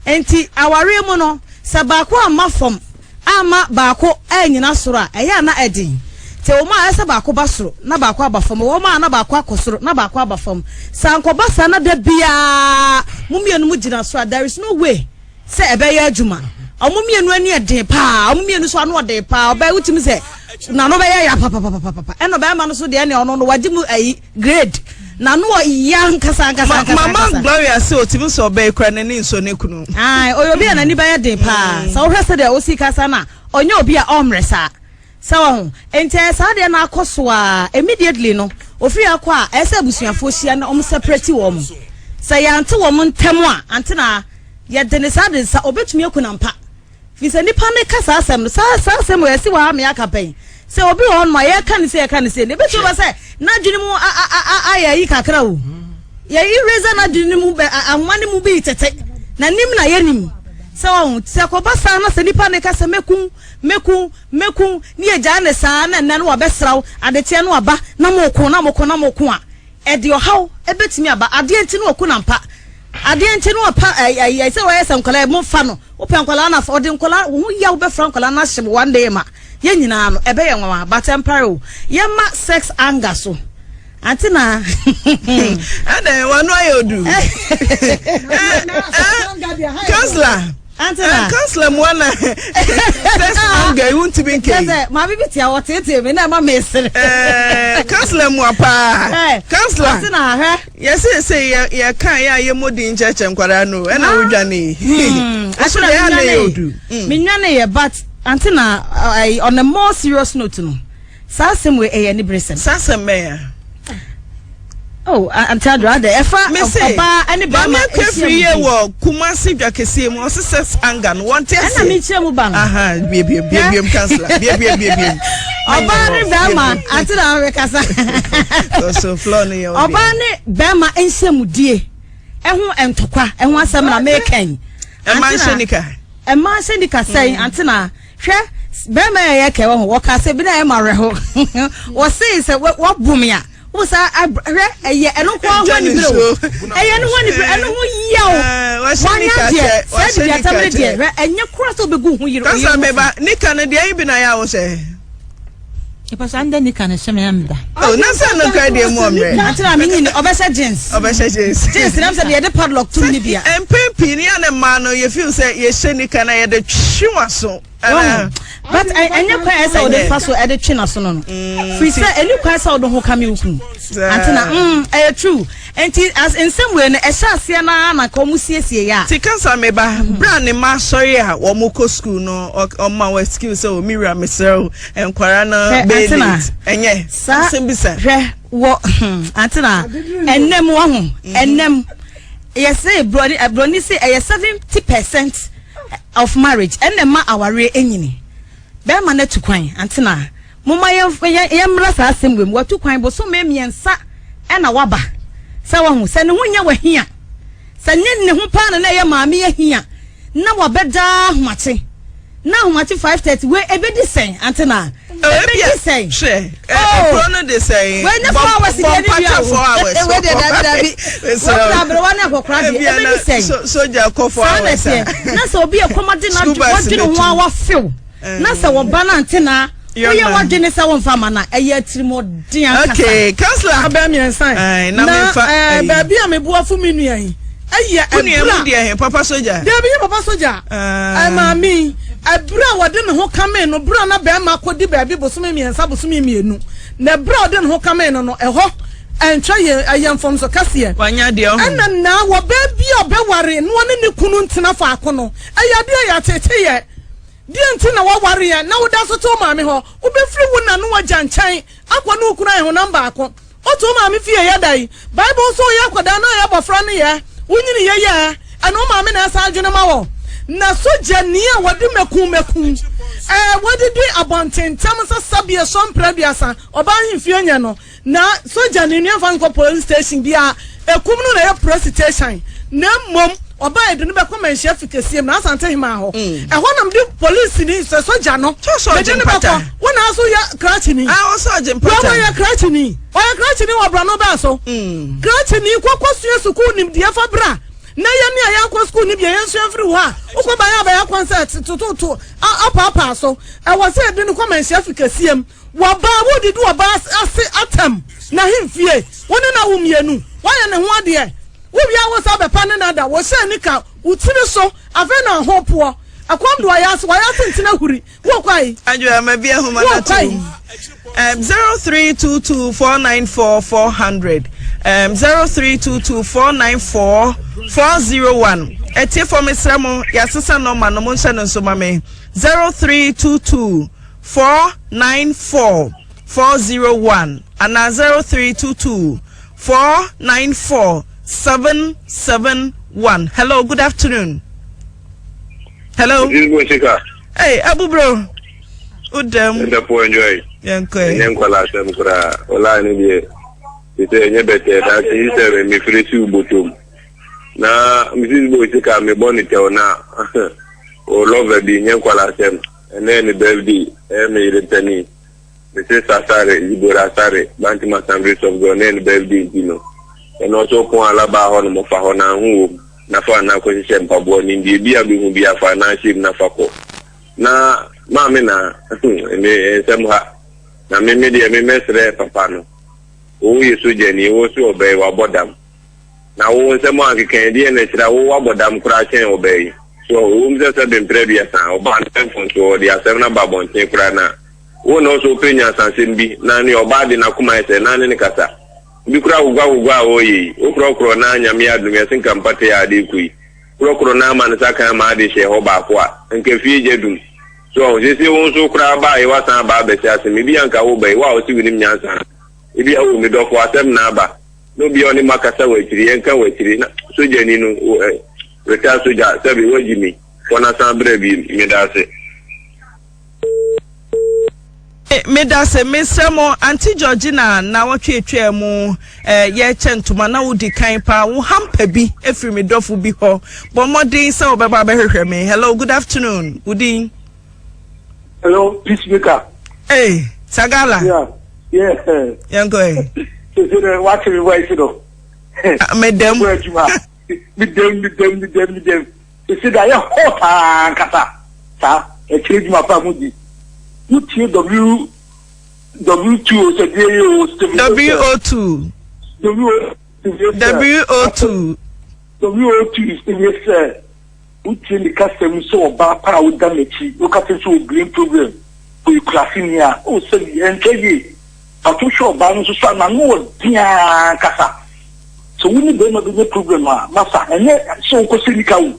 Nti awareɛ mu no, sɛ baako amma fam amma baako annyina soro a, ɛyɛ a na ɛden. Nti ɛwɔ mu a, ɛyɛ sɛ baako ba soro na baako aba fam, ɛwɔ mu a na baako akɔ soro na baako aba fam. Sɛ ankɔba saa na da biara mo mmienu mo gyina soro a, there is no way sɛ ɛbɛyɛ adwuma. Wɔn mmienu ani yɛ den paa, wɔn mmienu nso ano ɔden paa. Ɔbaa yi wotumi sɛ n'ano bɛyɛ ya papapapapa, ɛna ɔbarima no nso deɛ ɛne ɔno no wagye mu ayi grade. N'ano ɔya ankasa ankasa ankasa. Mama Gloria sɛ otumi sɛ ɔbaa yi kura n'ani nsɔ ne kunu. Ae, ɔyɛ obi a n'ani bɛyɛ den paa. Sɛ wohwɛ sɛdeɛ ɔsi kasa no a, ɔnyɛ obi a ɔmmrɛ saa. Sɛ wahu? Enti ɛyɛ saa deɛ na akɔ so ara. Immediately no, ofiri ha kɔ a, ɛyɛ sɛ abusuafoɔ hyia na wɔn separate wɔn. Sɛ yɛante wɔn ntɛm a, ante na yɛde ne saa de nsa, ɔbɛtumi aku no ampa. Firi sɛ nipa no ka saa asɛm no, saa saa asɛm wɔ yɛsi wɔ ha mea ka pɛn sɛ obi wɔ hɔ nom a yɛka ne se yɛka ne se no, ebetumi ba sɛ n'adwene mu a a a ayɛ ayi kakra o. Yɛ eraser n'adwene mu bɛ ahoma no mu bi tete na nim na yɛnim sɛ wɔn sɛ kɔba saa na sɛ nipa no ka sɛ mɛku mɛku mɛku ne yɛgyaa ne saa na ɛnɛ no wabɛsraw adekyeɛ no aba na moko na moko na moko a ɛde ɔhaw ɛbɛtumi aba adeɛ nti no ɔku nampa Adeɛ nti no ɔpa ɛyi sɛ wɔyɛ sɛ nkwadaa mo fa no wopɛ nkwadaa na ɔde nkwadaa wo ho yaw bɛfra nkwadaa no ahyɛ one day ma yɛn nyinaa no ɛbɛyɛ nwanwa but ɛmpare o yɛma sex anger so. Ante na. Adɛn wano ayɛ odu. Councillor. Ante na. Councillor mu ana. Sex anger yi wuntumi nke yi. Kɛsɛ maame bi tia wɔ tete mi na ɛma mi sere. Councillor mu apaa. Councillor. Ante na hwɛ. Yɛsɛ sɛ yɛ yɛ kan yɛ a yɛ mo di nkyɛkyɛ nkwadaa no ɛna wodwa ne yi. Ante na mi nwa ne yi. Mi nwa ne yɛ but ante na on a more serious note no. Saa asɛm wei ɛyɛ aniberesɛm. Saa asɛm bɛn a? Oh, Auntie Adra, adɛ ɛfa ɔbaa ɛne bɛrima Maame Akua firi yie wɔ Kumasi dwa kɛseɛ mu ɔse sex anger no wɔnte aseɛ. Ɛna mekyerɛ mu ba no. Aha, biebiem biebiem kansla biebiem biebiem. Ɔbaa ne bɛrima ante na ɔrekasa. So floor no yɛ ɔbaa ne bɛrima nhyɛmudie ɛho ntɔkwa ɛho asɛm na mekɛn. Ɛma nhyɛ nika. Ɛma nhyɛ nika sɛn ante na. Hwɛ, bɛrima yɛ yɛ kɛ wɔ ho, wɔka sɛ bi na ɛyɛ ma awerɛho. Wɔsee sɛ wɔbo me a, wo sa hwɛ ɛyɛ ɛno nko ara ho anibere o. Ɛyɛ ɛno ho anibere, ɛno ho yaw. Wanya deɛ, sɛ de biatam ne deɛ, hwɛ ɛnyɛ kora sɛ wobɛgu ho yere. Kasa meba, nika no deɛ yi bi na yɛ a wo sɛ. Ìpàsọ andẹ nika na ɛhyɛ mi amda. Oh, na sɛ no kura deɛ mu ɔmmerɛ. Ante na mi nyini ɔbɛhyɛ jeans. Ɔbɛhyɛ jeans. Jeans nam sɛ deɛ yɛde padlock tum ni bia. Mpɛn pii ni yɛn mmaa no yɛ feel sɛ yɛhyɛ nika na yɛde twe waso. But ɛnyɛ kwan ɛsɛ ɔde fa so ɛde twe n'aso no no. Firi sɛ ɛni kwan sɛ ɔde ho kame okunu. Ante na mm ɛyɛ true. Nti as nsɛm wei no ɛhyɛ aseɛ naa na nka wɔn siesie yɛ a. Ti kasa me ba, bere a ne mma asɔre a wɔn kɔ sukuu no ɔma wɔ excuse sɛ o mi wura mesrɛ o nkwara no bɛyɛ late ɛnyɛ asɛm bi sa. Hwɛ wɔ hmm, antena ɛnɛm wɔ ho ɛnɛm yɛsɛ broni broni sɛ ɛyɛ 70% of marriage ɛnna ɛma awareɛ ɛnyini bɛrima no atu kwan antena Momma yɛmmra saa asɛm wei mu. Watu kwan bosome mmiɛnsa na waba. Sɛ wahu, sɛ ne ho nyɛ wahia, sɛ nye ne ho paa na na ɛyɛ maame ahia, na wabɛda ahomakye. Na ahomakye 5:30 wei ebedi sɛn ante na? Ebedi sɛn? Hwɛ, ekuro no de sɛn? Wei ne 4 hours deɛ ne dua o. Wei deɛ dabi dabi. Wɔn aberewa ne akɔkora deɛ ebedi sɛn? Soja kɔ 4 hours. Saa na ɛteɛ. Na sɛ obi ɛkɔm ade na wadwene ho a wafew. Na sɛ wɔba no ante na woyɛ w'adwene sɛ womfa ma no a, ɛyɛ atirimuɔden ankasa. Okay, counselor. Abɛn mmiɛnsa. Na na baabi a meboafo me nua yi ɛyɛ ɛbura. Wo nua mu deɛ he papa soja. Deebi nye papa soja. Maame yi ɛbura a wɔde ne ho kame no bura na bɛrima akɔdi baabi bosome mmiɛnsa bosome mmienu na ɛbura a ɔde ne ho kame no no ɛhɔ ɛntwa yɛ ɛyɛ mfomso kɛseɛ. Wanya deɛ ɔho. Ɛna na wɔ baabi a ɔbɛware no ɔne ne kunu ntena faako no ɛyɛ adeɛ yɛ atete yɛ. Deɛn nti na woawareɛ na woda so te wo maame hɔ? Wobɛfiri wo na ne w'agya nkyɛn akɔ ne wo kunu ayɛ honam baako. Wote wo maame fie yɛ dɛn? Bible se woyɛ akwadaa na woyɛ abɔfra no yɛ, wonyini yɛ yɛ, ɛne wo maame na ɛsan adwene ma wɔ. Na sogyani a wɔde mɛku mɛku ɛɛ wɔdidi abɔntentam sɛ sɛbeɛ sɔ mprɛ aduasa ɔbaa ahemfie nyɛ no. Na sogyani no yɛmfa no nkɔ police station bi a ekum no na ɛyɛ presitation na mmom ɔbaa yɛde no bɛkɔ manhyia fi kɛseɛ mu na Asante hemaa hɔ mm. ɛhɔ na mede polisi ni sɛ sogya no mede no bɛkɔ wo na so yɛ krakyeni wɔyɛ krakyeni ɔyɛ krakyeni wɔ borɔno bɛɛ so mm. krakyeni kɔkɔ sua sukuu nimdeɛ fa bra na yɛn ni a yɛakɔ sukuu ni bia yɛnsua mfiri hɔ a wokɔ ban abɛyɛ concert tototo apaapaa so ɛwɔ sɛ yɛde no kɔ manhyia fi kɛseɛ mu W'abaa, woredidi ɔbaa ase atɛm n'ahemfie, wo ne no awo mmienu, woayɛ ne ho adeɛ, wowie a wosan bɛpa ne no ada, wohyɛɛ nika wo tiri so, afei na ahopoɔ, ɛkɔm de w'ayɛ ase, w'ayɛ ase ntena huri, wokɔ ayi, Adwoa ma bi ahoma no wokɔ ato ayi. Um, 0322494400 um, 0322494401 ɛtiefo mesrɛ mo yɛasesa nɔma no monhyɛ no nso ma me 0322 494 401 anaa 0322 494 771. Hello, good afternoon. Hello. Hey, Abu bro. Udem. Ndapɔ enjoy. Yɛnkɔ yi. Ɛnyɛ nkwala asɛm koraa. Ɔlaa ne deɛ. Te sɛ ɛnyɛ bɛtɛ daakye yi sɛ mefiri siw botom. Na Mrs. Boy sika mebɔ ne tɛw na o lover bi nyɛ nkwala asɛm. Ɛnɛ yɛ ne birthday, ɛyɛ me yere panin, Mrs Asare, Zibora Asare, Bantam Assemblies of God, ɛnɛ yɛ ne birthday nti no, ɛnɛ ɔsɛ ɔpɔn alabaa hɔ nom, fa hɔ na ho wom, na fa anaa kɔhyehyɛ mpaboa nim deɛ bi a bɛhu bi afa anaa hyɛ mu na fa kɔ. Na maame na, ɛnɛ nsɛm ha, na me me deɛ me mɛsrɛ papa no. Wo yɛ sogyani, wo se ɔbaa yi wabɔ dam. Na wo nsɛm a nkeka yi deɛ na ɛkyerɛ wo wabɔ dam koraa kyɛn ɔbaa yi. So ɛwom sɛ sɛbe mprɛ aduasa ɔbaa no pɛ mfomsoɔ, ɔde asɛm no aba abɔnten koraa na wo na ɔsɛ wopɛ nyansasɛm bi na ne ɔbaa de n'akoma ayɛ sɛ na ne ne kasa. Bi koraa agogɔagogɔ a ɔreyɛ yi, wokorɔkorɔ na Nyame adom yɛse nka mpata yi a ade rekɔ yi, korɔkorɔ na ama ne nsa kan ama ade hyɛ hɔ baako a, nka fie gya dum. So wahu? Seesei wo nso koraa baa yi woasan aba abɛhyɛ ase me, ebia nka woba yi, wo a wose wonim nyansa no, ebia oh me dɔfo asɛm na aba, na obi a ɔne makasa wɔ akyiri, yɛnka wɔ akyiri, na sogyani no, wo ɛ, retired sogya, sɛbe woagyi me, kɔ na san bra bi, medaase. Medase, mesrɛ mo, Auntie Georgina naawɔtwe atwaa mu eh, yɛkyɛ ntoma na wodi kan paa, wo hamper bi efiri me dɔfo bi hɔ. Bɔ mmɔden sɛ wobɛba abɛhwehwɛ me. Hello, good afternoon. Wo din? Hello, peacemaker. Hey, Sagala. Yeah, yeah. Yɛnkɔ ɛ. Sese dɛ wate me voice no. Ah, medam. Medam, medam, medam, medam. Sese de ayɛ hot aa ankasa saa ɛkyerɛ adwuma pa a mo di. Wo tie W W 2 o sɛ deɛ yɛ o Stephen W O 2 W O W O 2 W O 2 Stephen sɛ wo tie ne kasa mu sɛ ɔbaa pa a wo da n'akyi wo kasa sɛ o brain problem o kurase ni a o sɛ bi ɛntwa yie. But wo hwɛ ɔbaa no nso so a n'ano ɔden aa ankasa. Sɛ wo ne barima bi nya problem a, masa, ɛnyɛ sɛ wokɔ sɛ nika o.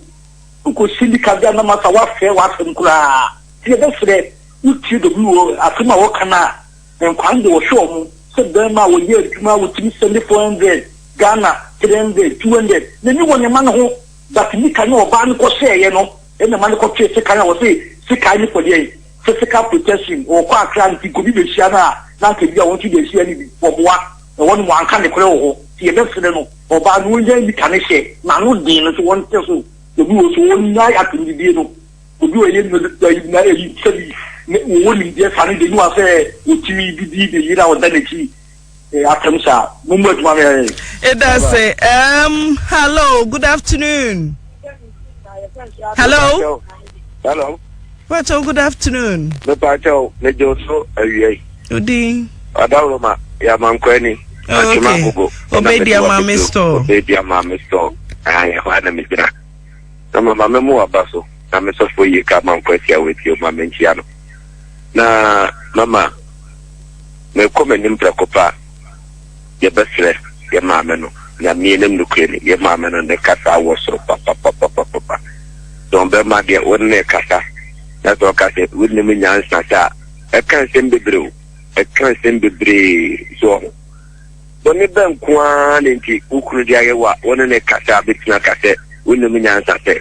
Wokɔ sɛ nika de a na masa woasɛe w'asɛm koraa. Nti yɛbɛsrɛ wo tie WO asɛm a wɔka no a, nkwa no deɛ wɔhwɛ wɔn sɛ barima a wɔyɛ adwuma a wɔtumi sɛnde 400 Ghana, 300, 200, n'ani wɔ ne mma no ho but nika ne ɔbaa no kɔhyɛeɛ no ɛna ɛma no kɔtwee sekan a wɔse sekan no for deɛn? Physical protection, ɔkɔ Accra nti nka obi bɛhyia no a na anka bi a wɔn nso de ahyia no bi, wɔboa. Ɛhɔ nom wanka nokorɛ wɔ hɔ nti yɛbɛsrɛ no ɔbaa no ɔnyae nika no hyɛ n'ano den no so wɔnte so obi wɔ so ɔnyae atɛmdidie no obi wɔ yɛ na ɛyi sɛbi wɔwɔ nimdeɛ saa no deɛ niwa sɛ ɔtumi didi ne yere a ɔda n'akyi atɛm saa mo mu adwuma no yɛ. Edase um, hello good afternoon hello. Hello. Pacho, good afternoon. Me pacho, me jo so awia yi. Odi. Adaworoma, ya mankwani. Oh, okay. Obedi amame store. Obedi amame store. Ah, ya hɔ na me gyina. Na mama me mu aba so. Na me sɔfo yi ka mankwasi a wetie ma me nkyia no. Na mama me kɔ m'anim prɛko pa. Yɛbɛsrɛ yɛ maame no. Nyame anim nokorɛ ni, yɛ maame no ne kasa wɔ soro papapapapapa. Sɛ ɔbɛma deɛ wo ne no rekasa na sɛ ɔka sɛ wonnim nyansa sɛ a, ɛka nsɛm bebree o, ɛka nsɛm bebree so ɔho. Bɔne bɛ nko ara na nti wo kunu de ayɛ wo a wo ne no rekasa a bɛtumi aka sɛ wonnim nyansa sɛ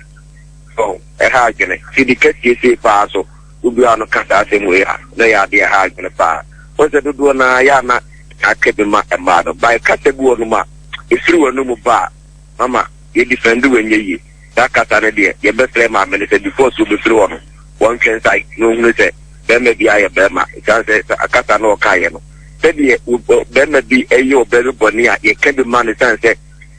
ɔho. Ɛha adwene. Fidi kɛseɛ sei paa so wobue ano ka saa asɛm wei a na ɛyɛ adeɛ ɛha adwene paa. Wohu sɛ dodoɔ no ara yɛ a na aka bi ma mmaa no. By kasa bi wɔ nom a ɛfiri w'anomu ba a mama yɛ defend wo ɛnyɛ yie. Saa kasa no deɛ yɛbɛsrɛ maame no sɛ before sɛ ɔbɛfiri hɔ no wɔntwe nsae na ɔnhunu sɛ barima biara yɛ barima ɛsiane sɛ saa kasa no ɔkaeɛ no sɛdeɛ barima bi yɛ ɔbaa bi bɔne a yɛka bi ma no ɛsiane sɛ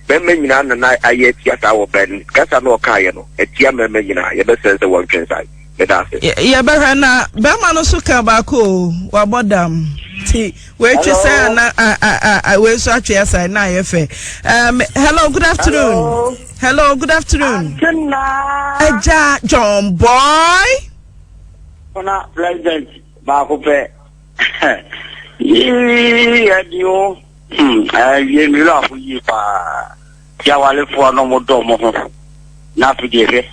barima nyinaa na na ayɛ atia saa ɔbaa no kasa no ɔkaeɛ no atia mmarima nyinaa yɛbɛsrɛ sɛ wɔntwe nsae. Meda ase. Yɛbɛhwɛ na bɛrima no so ka baako o wabɔ dam nti weitwe sɛ na wei nso atwe asan na ayɛ fɛ. Um, hello, good afternoon. Hello, hello good afternoon. Ɛgya John Boy. Fana president baako pɛ. Yii ɛdi o. Ɛyɛ mi lɔ afɔ yie paa. Ti awalefoɔ no mo dɔ mo ho. Na afei deɛ hwɛ,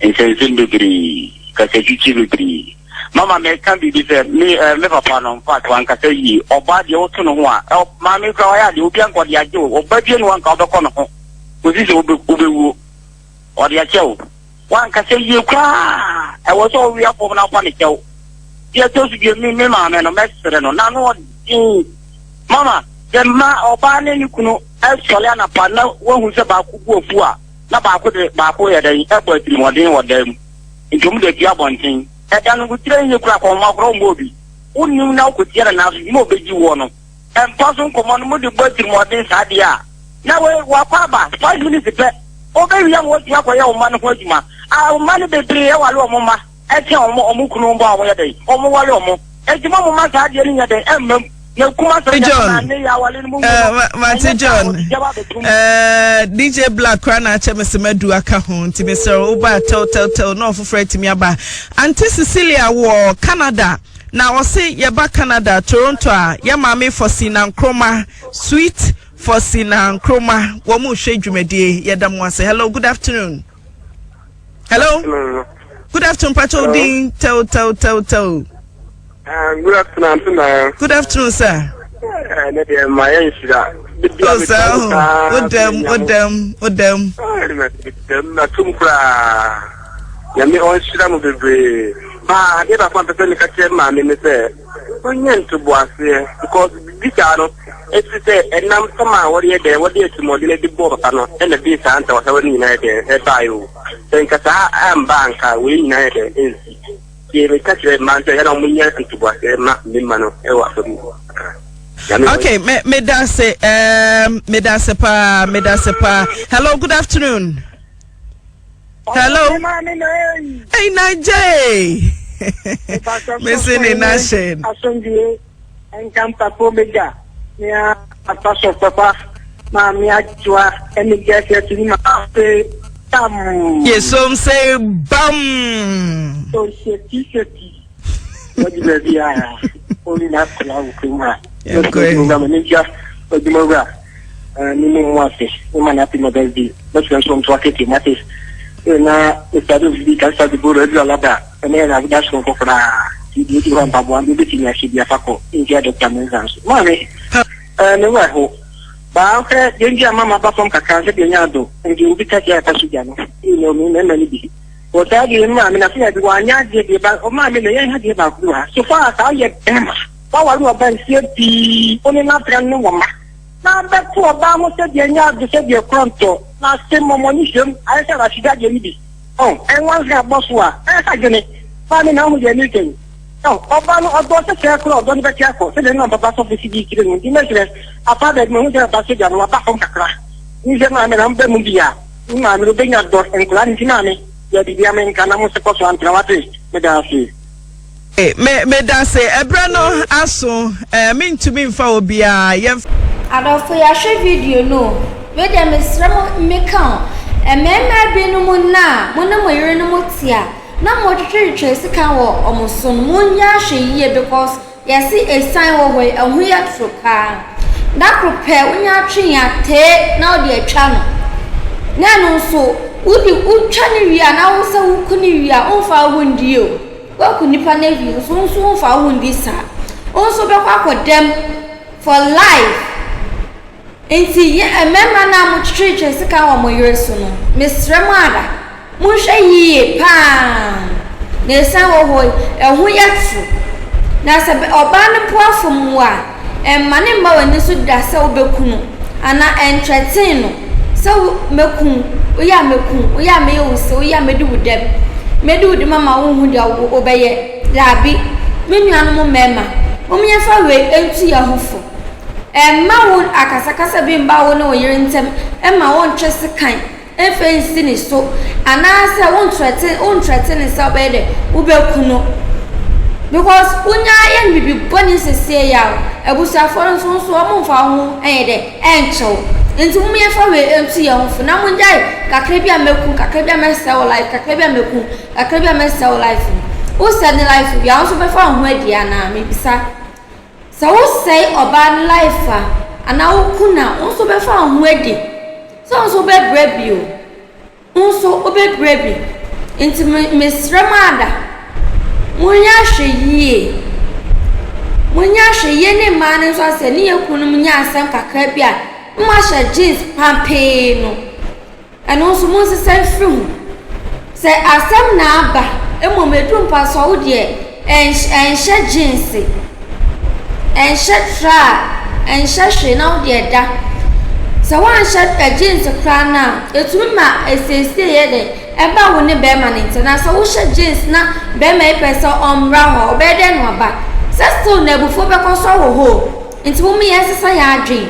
nsɛnsɛm bebree, kasatwitwi bebree. Mama meka biribi sɛ me eh, me papa no infact wankasa yie. Ɔbaa deɛ woto ne ho a, ɛ, maame kura wayɛ adeɛ, obi anka ɔde agye wo. Ɔba bie ne wanka wobɛkɔ ne ho kɔsi sɛ wobe wobɛwuo. Ɔde akyɛ wo. Wankasa yie koraa. Ɛwɔ sɛ ɔwea fam na wofa ne kyɛw. Deɛ ɛtɔ so bio, me me maame no mɛsrɛ no, n'ano ɔden. Mama, sɛ mma ɔbaa ne ne kunu sɔre anapa na wɔahu sɛ baako bu afu a, na baako de baako yɛ dɛn? Ɛbɔ atirimuɔden wɔ dan mu. Nti wɔn de apue abɔnten. Ɛda no, wo tiri anyɛ kura akɔnhoma koraa wommɔ obi. Wonnim na wokɔtia no nanso dwuma a ɔbɛdi woɔ no, mpa so nkɔmmɔ no, mode bɔ atirimuɔden saa deɛ a, na wei wakɔ aba 5 minutes pɛ, ɔbɛwie ama woatumi akɔyɛ wo mma no ho adwuma. A mma no bebree aware wɔn mma kyɛn wɔn wɔn kunu mma a wɔyɛ dɛn? Wɔware wɔn. Enti mo mma saa adeɛ no nyɛ dɛn? Ɛmma mu. John, eh, Mate John, eh, DJ Black kora na akyɛ me sɛ madu aka ho nti mesrɛ wo ba tɛwtɛwtɛw na ɔfoforɔ atumi aba. Auntie Cecilia wɔ Canada na ɔse yɛba Canada Toronto a yɛ maame Faustina Nkrumah sweet Faustina Nkrumah wɔn mu hwɛ dwumadie yɛda mo ase. Hello, good afternoon. Hello. Hello. Good afternoon, Pacho Din. Tell, tell, tell, tell. Good afternoon, Auntie Naya. Good afternoon, sir. Ne deɛ ma yɛ nhyira. Oh, sir, odam, odam, odam. Odam na tum koraa. Nyame ɔnhyira mo bebree. Baa adeɛ baako a mpɛ sɛ meka kyerɛ maame ne sɛ ɔnyɛ ntoboaseɛ because biribi saa no ɛfiri sɛ ɛnam sɛm a wɔde yɛ dɛn wɔde atirimuɔden adi bɔɔ papa no ɛna de saa ntawatawa no nyinaa yɛ dɛn ɛbaeɛ o. Sɛ nka saa amba anka wei nyinaa yɛ dɛn ɛnsi. Deɛ meka kyerɛ mmaa sɛ yɛn a wɔnyɛ ntoboaseɛ ma mmarima no wɔ asɔre mu kakra. Okay, me me da se um, me da se pa, me da se pa. Hello, good afternoon. Hello. Hey, Najee. Missing in action. Nka mpapo megya nea papa sɔ papa maame adwoa ɛne gɛs ɛto ne ma se bam. Yesom se bam. Oseti seti wadi baabi a ɔnyina akwadaa wɔ kurom ha. Yɛnkɔ yi. Ne gya adwuma wura ne mu mu ase ne ma na happy mother's day. Bɛsrɛ nso nto akete mate na Mr. Adolf bi kansa de boro aduru alaba. Ɛno yɛ n'awoda soronko koraa. Nti deɛ ɛdi hɔ mpaboa no wobɛtumi ahyɛ bi afa kɔ India Dɔkta Mensah nso. Maame, ɛɛ me werɛ ho. Baa hwɛ deɛ nti a mama ba fam kakra sɛ deɛ nya ado nti obi ka kyerɛ ɛfa so gya no. Ei na omi mmarima no bi. Wɔ saa deɛ maame na afei ade wanyɛ adeɛ deɛ ba ɔmaame na yɛn ha deɛ baako bi wɔ ha. So far saa yɛ bɛrima. Waware ɔba mfeɛ pii, wo ne no atra ne wɔ mma. Na abɛto ɔbaa ho sɛ deɛ nya ado sɛ deɛ korɔntɔ na ase mmɔmɔ ne hwam ayɛ sɛ Rashida deɛ no bi. Oh, ɛnwansa bɔ so a, ɛyɛ sɛ adwene. Paa me na wohu deɛ mereka yi. Oh, ɔba no, ɔdɔ sɛ sɛɛ koraa ɔdɔ no bɛte akɔ, sɛdeɛ ne papa sɔfo si dii kyerɛ no. Nti mɛsrɛ, afa baabi mahu sɛ papa sogya no, waba fam kakra. Nti sɛ maame na mobɛ mu bi a, me maame no ɔbɛnya dɔ, nkwadaa no nti maame, yɛ biribi a menka na mo nso kɔ so antena, wate? Meda ase. Me medase ɛbrɛ no aso eh mentumi nfa obiara yɛn. Adɔfo yɛahwɛ video no o. Wei deɛ mesrɛ mo meka o, mmarima binom nna a mo ne mo yerenom te a na motwetwetwe sekan wɔ wɔn so no monyɛ ahwɛyie because yɛse ɛsiane wɔ hɔ yi ɛho yɛ toro paa. Da koro pɛ wonya twe a tee na wode atwa no na ɛno nso wode wotwa no wie a na wo sɛ woku no wie a womfa wo ho ndi o. Woaku nipa no awie nso wo nso womfa wo ho ndi saa. Wo nso wobɛkɔ akɔdam for life. Nti yɛ mmarima no a motwetwetwe sekan wɔ mo yere so no, mesrɛ mo ara, monhwɛ yie paa. Na ɛsiane wɔ hɔ yi, ɛho yɛ toro. Na sɛ ɔbaa no mpo afom wo a, Mma no mma w'ani so da sɛ wobɛku no, anaa ɛntrɛtee no sɛ wo, mɛku wo, woyɛ a mɛku wo, woyɛ a mɛyɛ wo sei, woyɛ a mɛdi wo dɛm, mɛdi wo dɛm ama wonhu deɛ wo, wobɛyɛ. Daabi, me nuanom mmarima, mom yɛmfa wei ntu yɛn ho fo. Mma wo akasakasa bi mma wo ne wo yere ntam mma wontwe sekan Mfa nsi ne so, anaasɛ wontrɛte wontrɛte ne sɛ wobɛyɛ dɛ wobɛku no because wonya yɛ no biribi bɔne sesie yi a abusuafoɔ no nso nso wɔn mfa wo ho nyɛ dɛ ɛnkyɛ wo nti mom yɛmfa wei nto yɛn ho fo na mongyae kakra bi a mɛku kakra bi a mɛsɛe wo life kakra bi a mɛku kakra bi a mɛsɛe wo life no wosɛe ne life wie a wo nso bɛfa wo ho adi anaa mebisa sɛ wosɛe ɔbaa no life a anaa woku no a wo nso bɛfa wo ho adi Sɛ wo nso wobɛbrɛ bi o, wo nso wobɛbrɛ bi. Nti me mesrɛ mo ada, monyɛ ahwɛyie. Monyɛ ahwɛyie ne mmaa no nso asɛ ne yɛ kununom nya asɛm kakra bi a, na moahyɛ jeans pampee no. Ɛno nso monsesa mfiri ho. Sɛ asɛm na aba, mmom ɛduru mpa so a wo deɛ ɛnhyɛ jeans, ɛnhyɛ tra, ɛnhyɛ hwee na wo deɛ da. Sɛ woanhyɛ jeans koraa no a, ɛtumi ma asiesie yɛ dɛn ɛba wo ne bɛrima no ntam. Na sɛ wohyɛ jeans na bɛrima yi pɛ sɛ ɔmmra hɔ a, ɔbɛyɛ dɛn na waba? Sɛ still no abufuo bɛkɔ so wɔ hɔ o. Nti momma yɛnsesa yɛn adwene.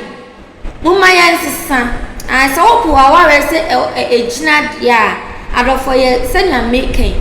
Momma yɛnsesa. Ae, sɛ wopɛ w'awareɛ sɛ ɛgyina deɛ a, adɔfoɔ yɛ sɛnea meka yi,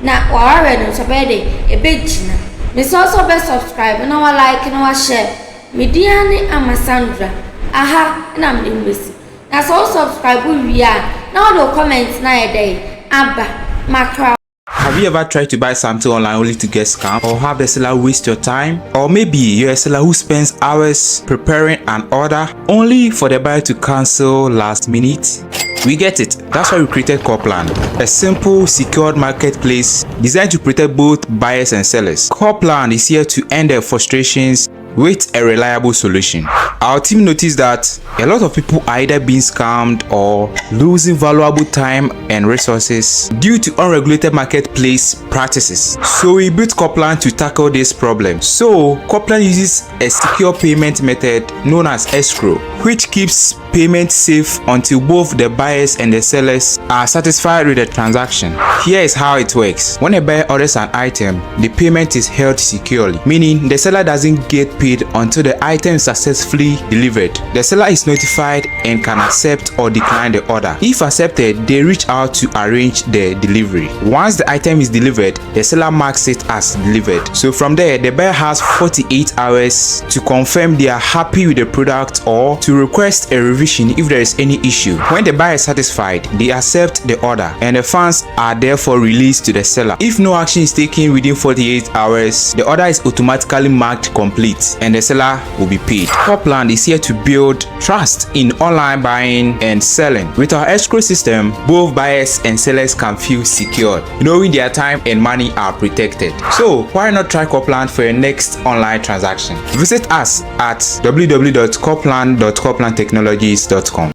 na w'awareɛ no nso ɛbɛyɛ dɛ, ɛbɛgyina. Mesrɛ wo sɛ wobɛ subscribe na wa like na wa share. Me din ara ne Ama Sandra. Aha na mede wo bɛsi. Na sɛ wo subscribe wie a, na wode wo comment no ayɛ dɛn? Aba. Makra. Have you ever tried to buy something online only to get scammed or have the seller waste your time? Or maybe you're a seller who spends hours preparing an order only for the buyer to cancel last minute? We get it. That's why we created Corplan, a simple, secured marketplace designed to protect both buyers and sellers. Corplan is here to end their frustrations with a reliable solution. Our team noticed that a lot of people are either being scammed or losing valuable time and resources due to unregulated marketplace practices. So we built Corplan to tackle this problem. So Corplan uses a secure payment method known as escrow, which keeps payment safe until both the buyers and the sellers are satisfied with the transaction. Here is how it works. When a buyer orders an item, the payment is held securely, meaning the seller doesn't get paid until the item is successfully delivered. The seller is notified and can accept or decline the order. If accepted, they reach out to arrange the delivery. Once the item is delivered, the seller marks it as delivered. So from there, the buyer has 48 hours to confirm they are happy with the product or to request a revision if there is any issue. When the buyer is satisfied, they accept the order and the funds are therefore released to the seller. If no action is taken within 48 hours, the order is automatically marked complete and the seller will be paid. Copland is here to build trust in online buying and selling. With our escrow system, both buyers and sellers can feel secure, knowing their time and money are protected. So why not try Copland for your next online transaction? Visit us at www.copland.coplandtechnologies.com.